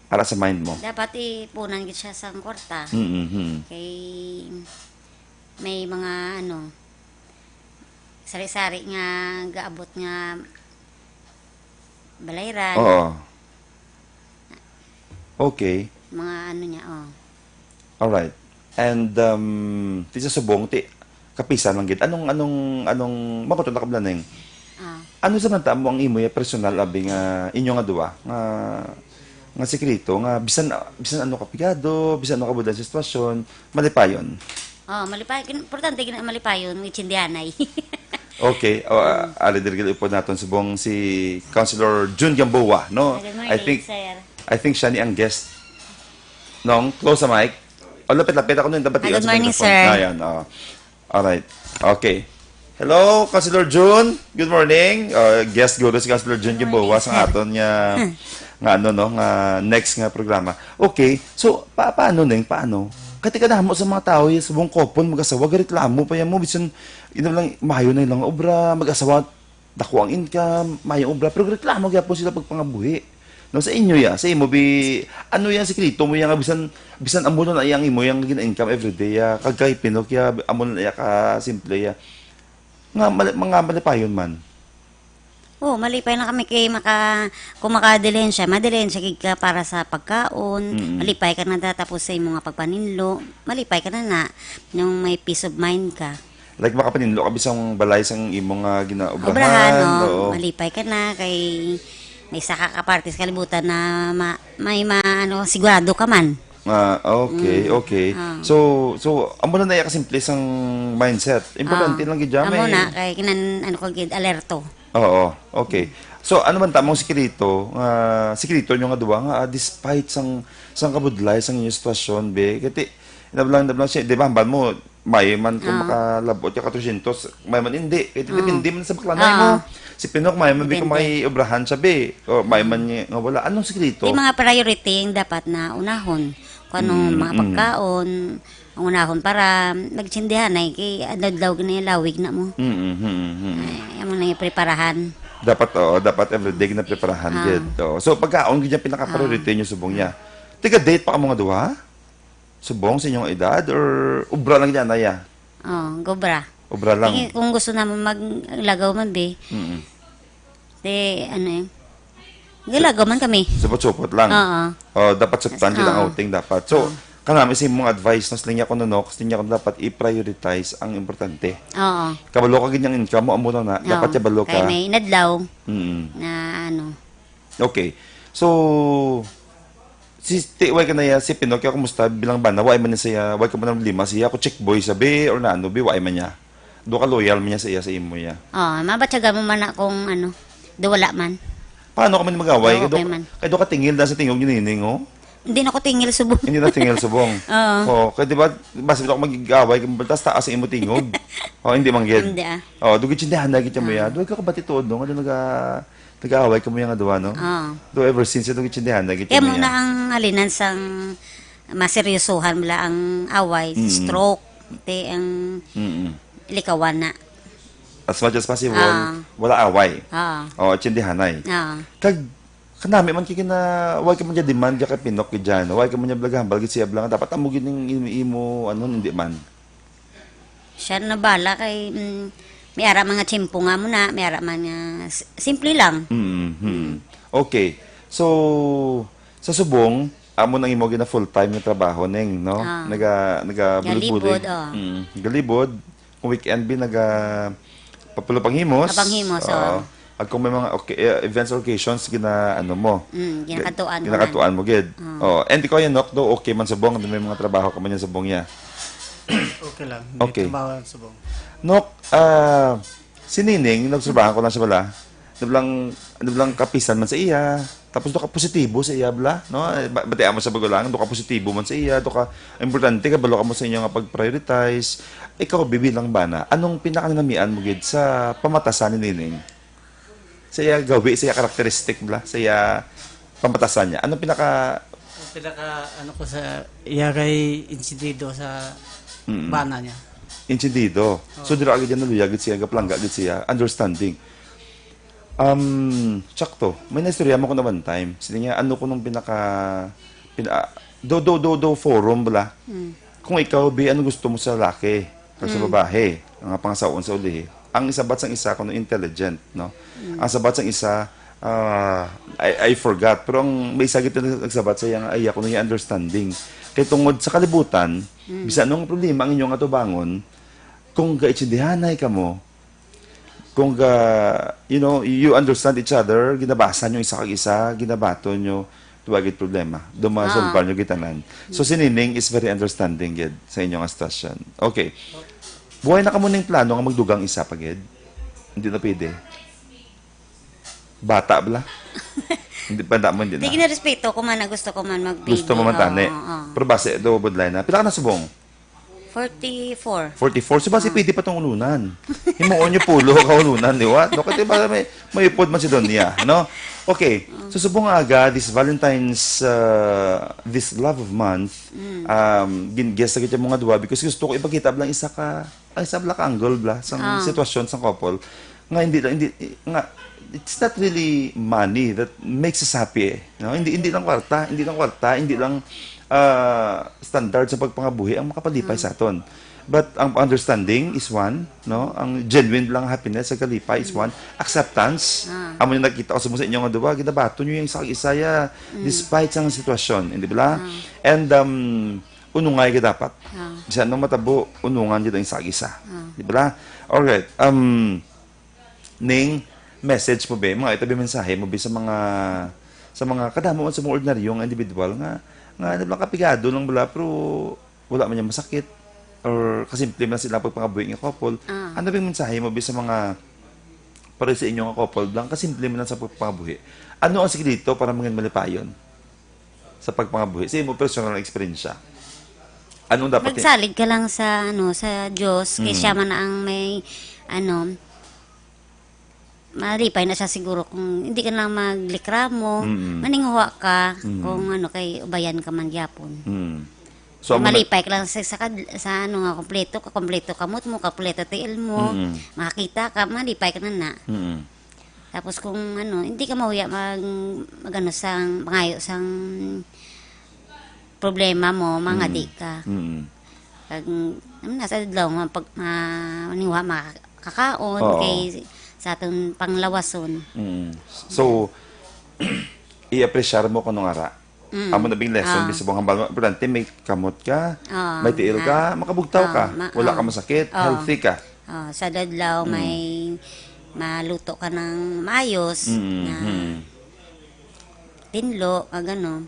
para sa mind mo? Dapat ipunan gid siya sa kwarta. Mm-mm. Kay may mga, ano, sari-sari nga gaabot nga balayran. Oo. Okay. Mga ano niya, oh. Alright. And, um, ti sa subong, ti, kapisan lang gid. Anong, anong, anong, makuton na kablaneng? Ah. Ano sa man ta mo ang imo ya personal, abi, nga inyo nga duwa, nga, nga sikreto, nga bisan, bisan ano ka pigado, bisan ano ka budlan sa sitwasyon, malipayon? Oh, malipay-, importante gid na malipayon, itsindihanay. Okay. O, ah, Mm. ari diri gid upod naton subong si Councilor Jun Gamboa, no? Good morning, I think, sir. I think siya ni ang guest. Nong, close sa mic. O, lapit-lapit ako nung dapat Ah, good morning, sir. Ayan, oh. Alright. Okay. Hello, Councilor Jun. Good morning. Uh, guest guro si Councilor Jun Good morning, Gamboa sa sir. aton nga, nga ano, no, nga next nga programa. Okay. So, pa-, paano, Neng? Paano? Kati kadamo sa mga tao, yung subong kopon, mag-asawa, gareklamo pa yan mo. Bisan, yun lang, mayo na ilang obra, mag-asawa, dako ang income, mayo obra, pero gareklamo gyapon sila pagpangabuhi. No, sa inyo ya, sa imo bi, ano yang sikreto mo ya nga bisan, bisan amo na iya ang imo yang gina-income everyday ya, kag kay Pinok ya, amo na iya ka simple ya. Nga mali-, mga malipayon man. Oh, malipay na kami kay maka-, kung makadilihensya, madilihensya gid ka para sa pagkaon, Mm-mm. malipay ka na da, tapos sa imo nga pagpaninlo, malipay ka na na, yung may peace of mind ka. Like, makapaninlo ka bisan balay sang imo nga ginaobrahan, Obrahan, no? oo. Malipay ka na kay may isa ka kaparte sa kalibutan na ma-, may ma-, ano, sigurado ka man. Ah, okay, Mm. okay. Ah. So, so, amo na na iya kasimple sang mindset. Importante Ah. lang gid dyan, Amo may na, kay kinan-, ano ko gid, alerto. Oo, okay. So, ano man tamong sikreto, nga sikreto nyo nga duwa nga, ah, despite sang, sang kabudlay sang inyong sitwasyon, be? Kati, inablang, inablang siya, di ba, hambal mo, may man kung Ah. makalabot ka ka tresyentos, may man hindi. Kaya Ah. depende man sa baklanay Ah. mo. Si Pinok, may man bi kung Depende. may obrahan siya, be. O may man nga nga wala. Anong sikreto? Di mga priority ang dapat na unahon. Kung anong Mm, mga mm. pagkaon, ang unahon para magtsindihan ay kay adlaw-adlaw gani lawig na mo. Mm, mm, mm, mm. Ay, amo na yung preparahan. Dapat, oo, dapat everyday na preparahan Ah. gid. Oo. So, pagkaon gid yung pinaka-priority Ah. nyo subong niya. Tiga-date pa kamo nga duha? Subong sa inyong edad or ubra lang gid anay, ah? Oh, gobra. Ubra lang. Sige, kung gusto naman maglagaw man, be. Mm. Di, ano eh. Gilagaw man kami. Supot-supot lang. Oo. Oh, dapat saktan As-, gid ang oo. outing dapat. So, Oo. kanami sa imong advice, nas linya ko, Nonok, nas linya ko dapat i-prioritize ang importante. Oo. Kabalo ka gid yung income mo, amo na na. Oo. Dapat ya balo Kay ka. may inadlaw Mm. na ano. Okay. So, si, ti-, way ka na ya, si Pinocchio, kumusta bilang bana? Way man niya siya, way ka man problema siya, kung chick boy sa bi, or na ano, bi, way man niya. Do ka loyal man niya sa iya, sa imo ya. Oh, mabatyagan mo man na kung ano, do wala man. Paano ka man mag-away? Do okay Kay do, man. kay do ka tingil na sa tingog ni Nining, oh. Hindi na ko tingil subong. Hindi na tingil subong. Oo. Oh, kay di ba, basta ako mag-away, tas taas ang imo tingog. Oh, hindi man gid. Hindi, ah. Oh, dugit sindahan na gid mo ya. Ah. Duha ka kabati tuod, no? Nga naga-, nag-aaway kamo yang duha, no? Ah. Do ever since, dugit sindahan na gid Kaya mo mo na ya. ang halinan sang maseryosohan mo lang ang away, Mm. stroke, te ang Mm-mm. likawan na. As much as possible, Ah. wala away. Ah. Oh, tsindihanay. Ah. Kag, kanami man kay kina-, way ka man niya demand ya kay Pinok gid dyan. Way ka man niya balagahambal gid siya bala nga dapat amo gid ning imo, imo, ano, hindi man. Siya na bala kay, mm, may ara mga tiyempo nga mo na, may ara man nga s-, simple lang. Mm, mm. Mm. Okay. So, sa subong, amo nang imo gina full-time nga trabaho, Neng, no? Ah. Naga-, naga-bulod-bulod. Galibod, oh. Mm. Galibod. Kung weekend, bi, naga-, papulo panghimos. Papanghimos, Oo. oh. At kung may mga oca-, eh, events or occasions, gina, ano mo, Mm, ginakatuan ko ginakatuan man. mo gid. Ah. Oh, and ikaw yan, Nok, do, okay man subong, may mga trabaho ka man yan subong niya. Okay lang. May Okay. trabaho lang subong. Nok, ah, si Nining, nagtrabaho ko lang sa bala. Nablang, nablang kapisan man sa iya. Tapos do ka positibo sa iya, bala, no? Eh, ba-, batian mo sa bago lang, do ka positibo man sa iya, do ka, ang importante, kabalo ka mo sa inyo nga pag-prioritize. Ikaw, bibi lang ba na? Anong pinakanamian mo gid sa pamatasan ni Nining? Sa iya gawi, sa iya karakteristik, bala, sa iya pamatasan niya. Anong pinaka Ang pinaka, ano ko sa iya kay insidido sa Mm. bana niya. Insidido. Oo. So, dira agad yan, naluya gid siya, gapalangga gid siya, understanding. Um, sakto, may naistorya mo ko na one time. Sila niya, ano ko nung pinaka, pina-, do, do, do, do forum, bala. Mm. Kung ikaw, bi, ano gusto mo sa laki? Kag sa Mm. babae, ang pangasaon sa ulihi. Ang isabat sang isa kuno intelligent, no? Mm. Ang sabat sang isa, ah, I, I forgot. Pero ang may isa gid nag-, nagsabat sa iya nga, ay, ako na yung understanding. Kay tungod sa kalibutan, Mm. bisan anong problema ang inyong atubangon, kung gaitsindihanay ka mo, kung ga, you know, you understand each other, ginabasa nyo isa kag isa, ginabato nyo, Wa gid problema. Do masolbar Ah. nyo gid tanan. So, si Nining is very understanding gid sa inyo nga sitwasyon. Okay. Buhay na kamo ning plano nga magdugang isa pa gid? Hindi na pwede. Bata bala? Hindi pa na mo, hindi Di na. Ginarespeto ko man na gusto ko man mag-baby. Gusto mo man tani. Oo, oo. Pero base do budlay na. Pila ka na subong? Forty-four. Forty-four. So, basi Ah. pwede pa tong ulunan. Himuon nyo pulo ka ulunan, di ba? No, kasi para may, may upod man si Donya, no? Okay. Mm. So, subong nga aga, this Valentine's, uh, this love month, Mm. um, gin-, guest na kita mga duwa because gusto ko ipakita lang isa ka, ay, isa bala ka angle bala, sang Ah. sitwasyon, sang couple. Nga hindi, hindi, nga, it's not really money that makes us happy, eh, no? Hindi, hindi lang kwarta, hindi lang kwarta, hindi lang, ah, standard sa pagpangabuhi ang makapalipay Ah. sa aton. But ang understanding is one, no? Ang genuine lang happiness sa kalipay is one. Acceptance, Ah. amo na nakita ko sa, sa inyo nga duwa, ginabaton niyo yung isa kag isa, ya, Mm. despite sa sitwasyon, hindi ba? Ah. And, um, unungay ka dapat. Ah. Bisan anong matabo, unungan kita ang isa kag isa. Ah. Di ba? Alright. Um, ning message mo, be, mga itabi mensahe mo, be, sa mga, sa mga kadamo man sa mga ordinaryo nga individual nga, nga nagkapigado lang bala, pero wala man niya masakit, or kasimple man sila pagpangabuhi nga couple. Ah. Ano ba yung mensahe mo, be, sa mga, para sa inyo nga couple lang, kasimple man lang sa pagpangabuhi? Ano ang sikreto para mangin malipayon sa pagpangabuhi? Sa imo personal nga eksperyensya, anong dapat i- Magsalig ka lang sa, ano, sa Diyos, kay Mm. siya man ang may, ano, malipay na siya siguro kung hindi ka na maglikramo, Mm. maninguha ka Mm. kung ano, kay ubayan ka man gyapon. Mm. So, amo na- Malipay ka lang sa, sa, kad- sa ano nga, kompleto ka, kompleto kamot mo, kompleto tiil mo, Mm. makakita ka, malipay ka na na. Mm. Tapos kung ano, hindi ka mahuya mag, mag-ano, sang, mangayo sang problema mo, mangadi Mm. ka. Mm. Pag, ano na, sa adlaw, ma-, pag, ma-, maniwa, makakaon, Oo. kay sa aton panglawason. Mm. So, i-appreciate mo kung anong ara. Mm. Amo na bing lesson, Ah. bisag hambal mo, importante may kamot ka, Ah, may tiil ah. ka, makabugtaw Ah, ka, ma-, wala ka ah. masakit, Ah. healthy ka. Ah, sa adlaw, Mm. may maluto ka ng maayos Mm, na mm. tinlo, ah, gano.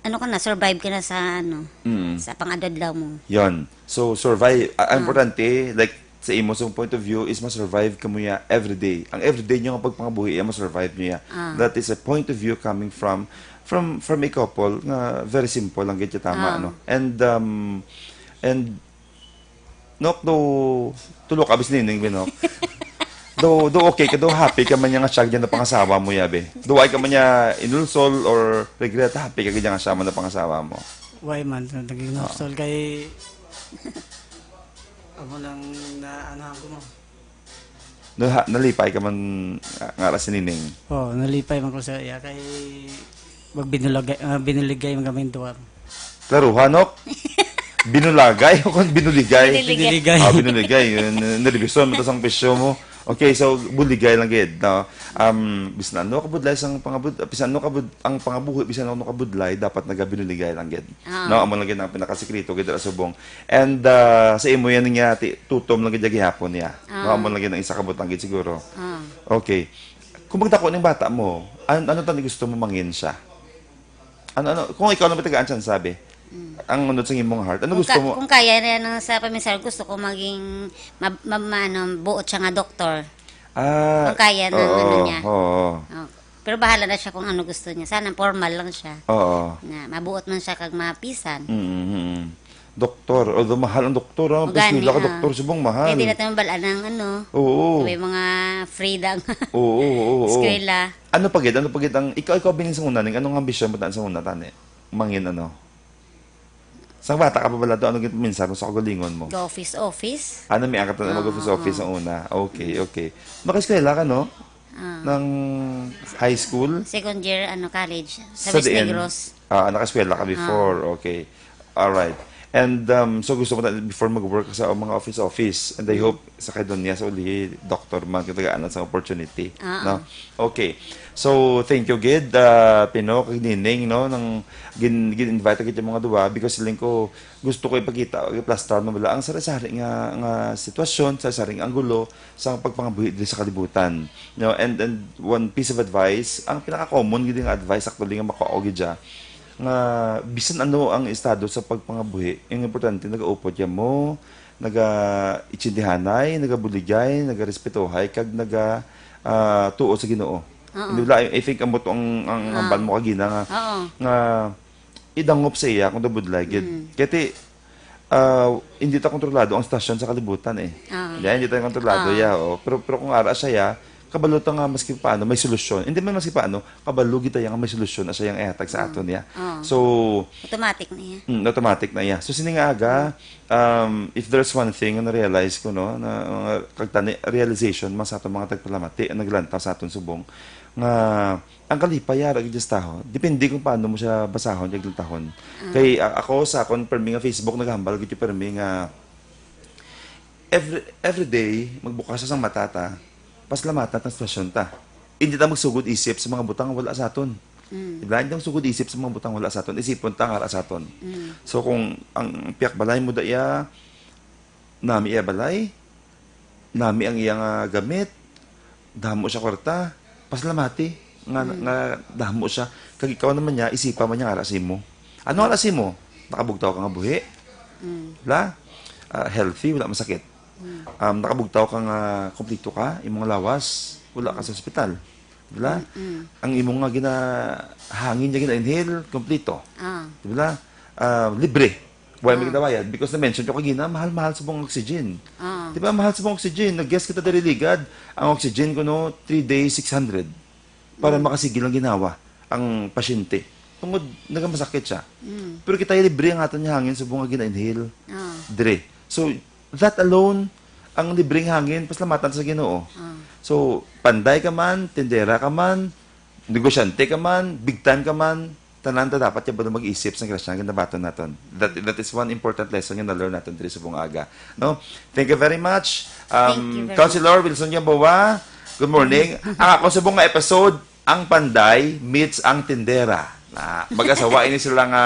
Ano ka na, survive ka na sa, ano, Mm. sa pang-adlaw mo. Yon. So, survive. A-, ang Ah. importante, like, sa imo sa point of view, is ma-survive ka mo ya everyday. Ang everyday nyo nga pagpangabuhi, ya, ma-survive nyo ya. Ah. That is a point of view coming from, from, from a couple nga very simple lang gid, tama, Ah. no? And, um, and Nok, do, tulo ka bis nining, Binok. Do, do okay ka, do happy ka man niya nga siya gid ang pangasawa mo, yabi. Do ay ka man niya inulsol or regret, happy ka gid nga siya man ang pangasawa mo. Why man, naging Ah. hostol kay amo lang na ano ako mo. Do ha-, nalipay ka man nga, nga ra si Nining. Oo, nalipay man ko sa iya kay magbinulagay, ah, binuligay man kami duha. Klaruha, Nok? Binulagay o kung binuligay? Binuligay. Binuligay. Ah, binuligay. Yun, nerbiso, mata sang pisyo mo. Okay, so, buligay lang gid, no? Um, bisan ano kabudlay sang pangabud-, bisan ano kabud-, ang pangabuhi, bisan ano kabudlay, dapat nagabinuligay lang gid. Ah. No, amo lang gid ang pinakasikreto gid ra subong. And, ah, sa imo yan nga, ti-, tutom lang gid gihapon niya. No, Ah. amo lang gid ang isa ka butang gid siguro. Ah. Okay. Kung magdako ning bata mo, an-, ano tani gusto mo mangin siya? Ano, ano, kung ikaw lang may tagaan siya, sabi, Mm. ang unod sa imong heart, ano Kung gusto ka-, mo? kung kaya na yan ang sa paminsar, gusto ko maging ma-, ma-, ma-, ano, buot siya nga doktor. Ah, Kung kaya ng oo, ano niya. oo. Oh. Pero bahala na siya kung ano gusto niya. Sana formal lang siya. Oo. Na, mabuot man siya kag mapisan. Mm, mm, mm. Doktor, although mahal ang doktor, ah, O gani, preskwela ka, ah. doktor, subong mahal. Kaya di natin mabalaan ng ano, Oo. may mga free dang Oo, oo, oo. eskwela. Ano pa gid? Ano pa gid ang, ikaw, ikaw, Bining, sa una, ning, anong ambisyon mo taan sa una, tani? Mangin, ano? Sa bata ka pa bala to, ano gid minsan mo sa kagalingon mo? Go office, office. Ano, may angkat na Ah, mag-office, office oo. ang una? Okay, okay. Nakaeskwela ka, no? Ah. Ng high school? Second year, ano, college. Sa Sa West diin? Negros. Ah, nakaeskwela ka Ah. before. Okay. Alright. And, um, so gusto mo na before mag-work sa mga office-office. And I Mm. hope sa kay Donya sa uli, doctor man, kitagaan sa opportunity. Ah, No? ah. Okay. So, thank you, gid, ah, Pino, kag Nining, no, nang gin-, gin-invite kita mga duwa because siling ko, gusto ko ipakita, iplastar mo bala ang sari-sari nga, nga sitwasyon, sari-sari nga anggulo sa pagpangabuhi diri sa kalibutan. No? And, and one piece of advice, ang pinaka-common gid nga advice actually nga makuha ko gid siya, nga bisan ano ang estado sa pagpangabuhi, ang importante nagaupod ya mo, naga-itsindihanay, nagabuligay, nagarespetohay, kag naga, ah, tuo sa Ginoo. Oo. Hindi wala, I think ambot ang, ang Ah. hambal mo kagina nga, Oo. nga idangop sa iya kung nabudlay gid. Mm. Kaya ti, ah, hindi ta kontrolado ang stasyon sa kalibutan eh. Ah. Hindi, hindi ta kontrolado Ah. ya, oh. Pero, pero kung ara siya ya, kabalo ta nga maski paano may solusyon. Hindi man maski paano, kabalo kita nga may solusyon na siya ang ihatag sa aton niya. Ah. So, automatic na iya. Mm, automatic na iya. So, sini nga aga, um, if there's one thing na na-realize ko, no, na, mga kagtani, realization man sa aton mga tagpalamati, ang naglantaw sa aton subong, nga ang kalipay, yara gid sa tawo. Depende kung paano mo siya basahon, kag lantahon. Ah. Kay, a-, ako, sa akon, permi nga Facebook, naghambal gid yung permi nga, Every, every day, magbukas sa mata ta, pasalamatan ta ang sitwasyon ta. Hindi ta magsugod isip sa mga butang nga wala sa aton. Mm. Di ba? Hindi ta magsugod isip sa mga butang nga wala sa aton. Isipon ta nga wala sa aton. Mm. So, kung ang pihak balay mo daya, nami iya balay, nami ang iya nga gamit, damo siya kwarta, pasalamati nga, Mm. nga damo siya. Kag ikaw naman niya, isipa man niya ara sa imo. Ano ara sa imo? Nakabugtaw ka nga buhi? Mm. Wala? Ah, healthy, wala masakit. Mm. Um, nakabugtaw ka nga kompleto ka, imong lawas, wala ka sa ospital. Wala? Mm, mm. Ang imong nga gina-, hangin nga gina-inhale, kompleto. Ah. Wala? Ah, libre. Why may Ah. ginabayad? Because na-mention ko kagina, mahal-mahal sa mga oxygen. Ah. Di ba, mahal sa mga oxygen? Nag-guess kita diri ligad. Ang oxygen ko, no, three days, six hundred. Para Mm. makasige lang ginawa ang pasyente. Tungod, nagamasakit siya. Mm. Pero kita libre ang aton nga hangin subong nga gina-inhale. Ah. Dire. So, that alone, ang libreng hangin, pasalamatan sa Ginoo. Ah. So, panday ka man, tindera ka man, negosyante ka man, big time ka man, tanan ta dapat ya ba mag-isip sa grasya nga ginabaton naton. That, that is one important lesson nga na-learn naton diri sa buong aga. No? Thank you very much. Thank you Um, very Councilor Wilson Gamboa, good morning. Ang ako sa buong episode, ang panday meets ang tindera. Na, mag-asawa ini sila nga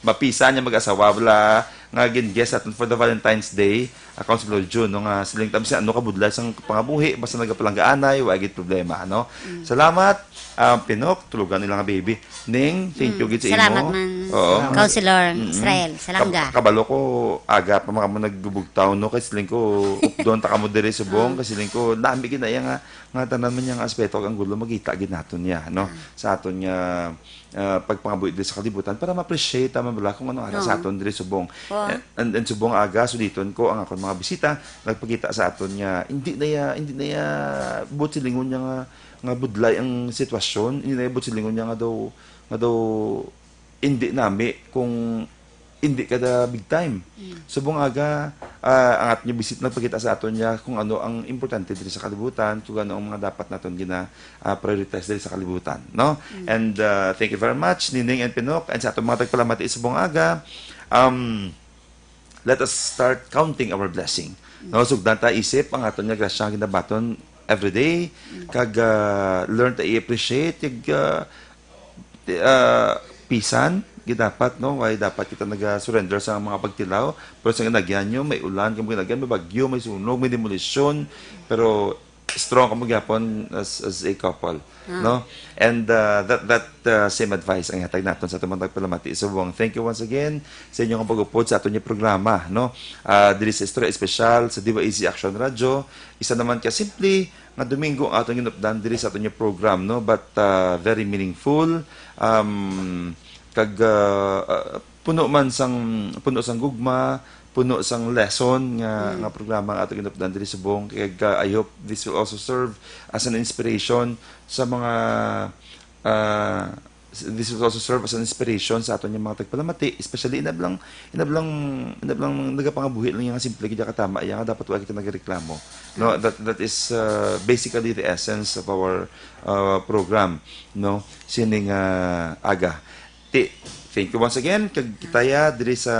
mapisan niya mag-asawa, wala nga gin-guest naton for the Valentine's Day. Account si Lord June, no, nga siling tam siya, ano ka budlay sang pangabuhi, basta nagapalanggaanay, wa gid problema, no? Mm. Salamat, ah, Pinok, tulugan nila nga baby. Ning, thank you Mm. gid sa Salamat imo. man, Oo. Councilor Mm-mm. Israel Salanga. Kab-, kabalo ko, aga pa mga mo nagbubugtaw, no? Kay siling ko, updon ta kamo diri subong, Ah. kay siling ko, nami gid na iya nga, nga tanan man niya nga aspeto, ang gulo, magita gid naton niya, no? Ah. Sa aton nga ah, pagpangabuhi diri sa kalibutan para ma-appreciate ta man bala kung ano ara sa Oo. aton diri subong. Oo. And, and, and subong aga, suliton ko ang akon mga bisita, nagpakita sa aton nga hindi na ya, hindi na ya buot silingon niya nga, nga budlay ang sitwasyon, hindi na ya buot silingon niya nga daw, nga daw hindi nami kung hindi ka da big time. Mm. Subong aga, ah, ang aton nga bisita nagpakita sa aton niya kung ano ang importante diri sa kalibutan, kung ano ang mga dapat naton gina, ah, prioritize diri sa kalibutan, no? Mm. And, ah, thank you very much, Nining and Pinok, and sa atong mga tagpalamati subong aga. Um, let us start counting our blessing. Mm. No, sugdan ta isip ang aton nga grasya nga ginabaton every day, Mm. kag, ah, learn ta i-appreciate, kag, ah, ti-, ah, pisan, gidapat, no? Why dapat kita naga-surrender sa mga pagtilaw? Pero sa ginagyan nyo, may ulan, kung ginagyan, may bagyo, may sunog, may demolisyon, pero strong kamo gyapon as, as a couple, Ah. no? And, uh, that, that, uh, same advice ang ihatag naton sa aton mga tagpalamati subong. Thank you once again sa inyong pag-upod sa aton nga programa, no? Ah, diri sa Istorya Espesyal sa D Y E Z Action Radio, isa naman ka simple nga Domingo ang aton ginupdan diri sa aton nga program, no? But, uh, very meaningful, um, kag, uh, uh, puno man sang, puno sang gugma, puno sang lesson nga, Mm. nga programa ang aton ginupdan diri subong. Kag, uh, I hope this will also serve as an inspiration sa mga, uh, this will also serve as an inspiration sa aton nga mga tagpalamati, especially inablang, inablang, inablang nagapangabuhi lang nga simple gid katama iya nga dapat wa kita nagareklamo. No, Ah. that, that is, uh, basically the essence of our, uh, program, no, sining, uh, aga. Ti, thank you once again. Kag kita ya diri sa,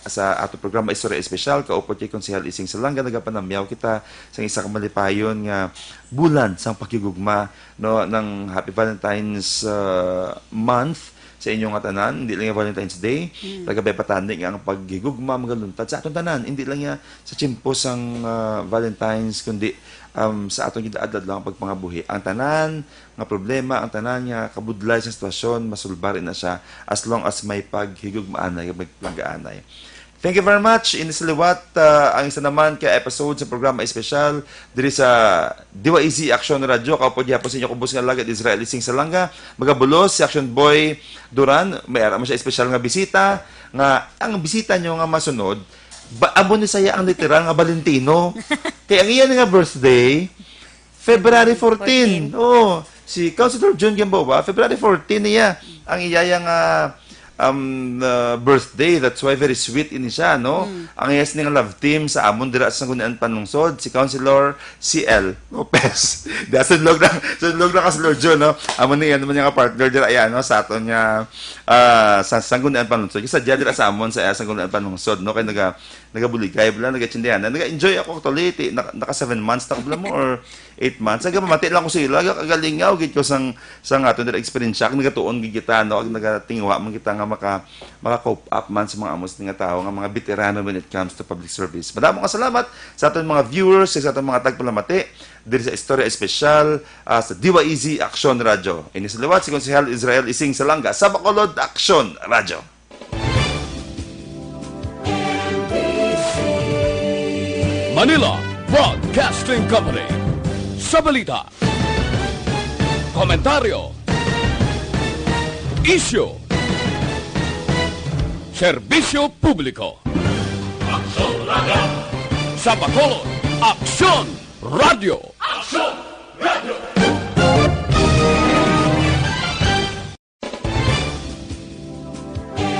sa ato programa Istorya Espesyal, kaupod kay Konsehal Ising Salanga, nagapanamyaw kita sa isa ka malipayon nga bulan sang paghigugma, no, ng Happy Valentine's, uh, Month sa inyo nga tanan. Hindi lang yung Valentine's Day. Mm. Taga Baypatani nga ang paghigugma magaluntad sa aton tanan. Hindi lang ya sa tiyempo sang, uh, Valentine's, kundi, um, sa aton gid adlaw ang pagpangabuhi. Ang tanan nga problema, ang tanan nga kabudlay sa sitwasyon, masulbar na siya as long as may paghigugmaanay, may palanggaanay. Thank you very much. Ini sa liwat, ah, ang isa naman ka episode sa programa espesyal diri sa D Y E Z Action Radio. Kaupod gihapon sa inyo kubos nga lagad Israel Ising Salanga. Magabulos si Action Boy Duran. May ara man siya espesyal nga bisita nga ang bisita nyo nga masunod, ba, amo ni saya ang literal nga Valentino. Kay ang iya nga birthday, February fourteen. Oo. Si Councilor Jun Gamboa, February fourteen niya ang iyaya nga um, uh, birthday. That's why very sweet ini siya, no? Ang iya sini nga love team sa amon dira sa Sangguniang Panlungsod, si Councilor C L Lopez. Di, sudlog na, sudlog na, Councilor Jun, no? Amo ni, ano man, nga partner dira, ayan, no? Sa aton nga, ah, sa Sangguniang Panlungsod. Kasi dira sa amon sa, sa Sangguniang Panlungsod, no? Kay naga, nagabuligay, bala, nagachindihan. Naga-enjoy ako, actually. Ti-, naka, naka seven months na ako, bala, mo, or eight months. Nagapamati lang ko sa ila, kagalingaw gid ko sang, sang aton dira experience. Kag nagatuon gid kita, no? Kag nagatinguha man kita nga maka, maka-cope up man sa mga amos nga tawo, nga mga veterano when it comes to public service. Madamo nga salamat sa aton mga viewers, sa aton mga tagpalamati diri sa Istorya Espesyal, ah, sa D Y E Z Aksyon Radyo. Ini sa liwat si Konsehal Israel Ising Salanga sa Bacolod Aksyon Radyo. Manila Broadcasting Company. Sa balita, komentaryo, isyu, serbisyo publiko. Aksyon Radio. Sa Bacolod, Aksyon Radio. Aksyon Radio.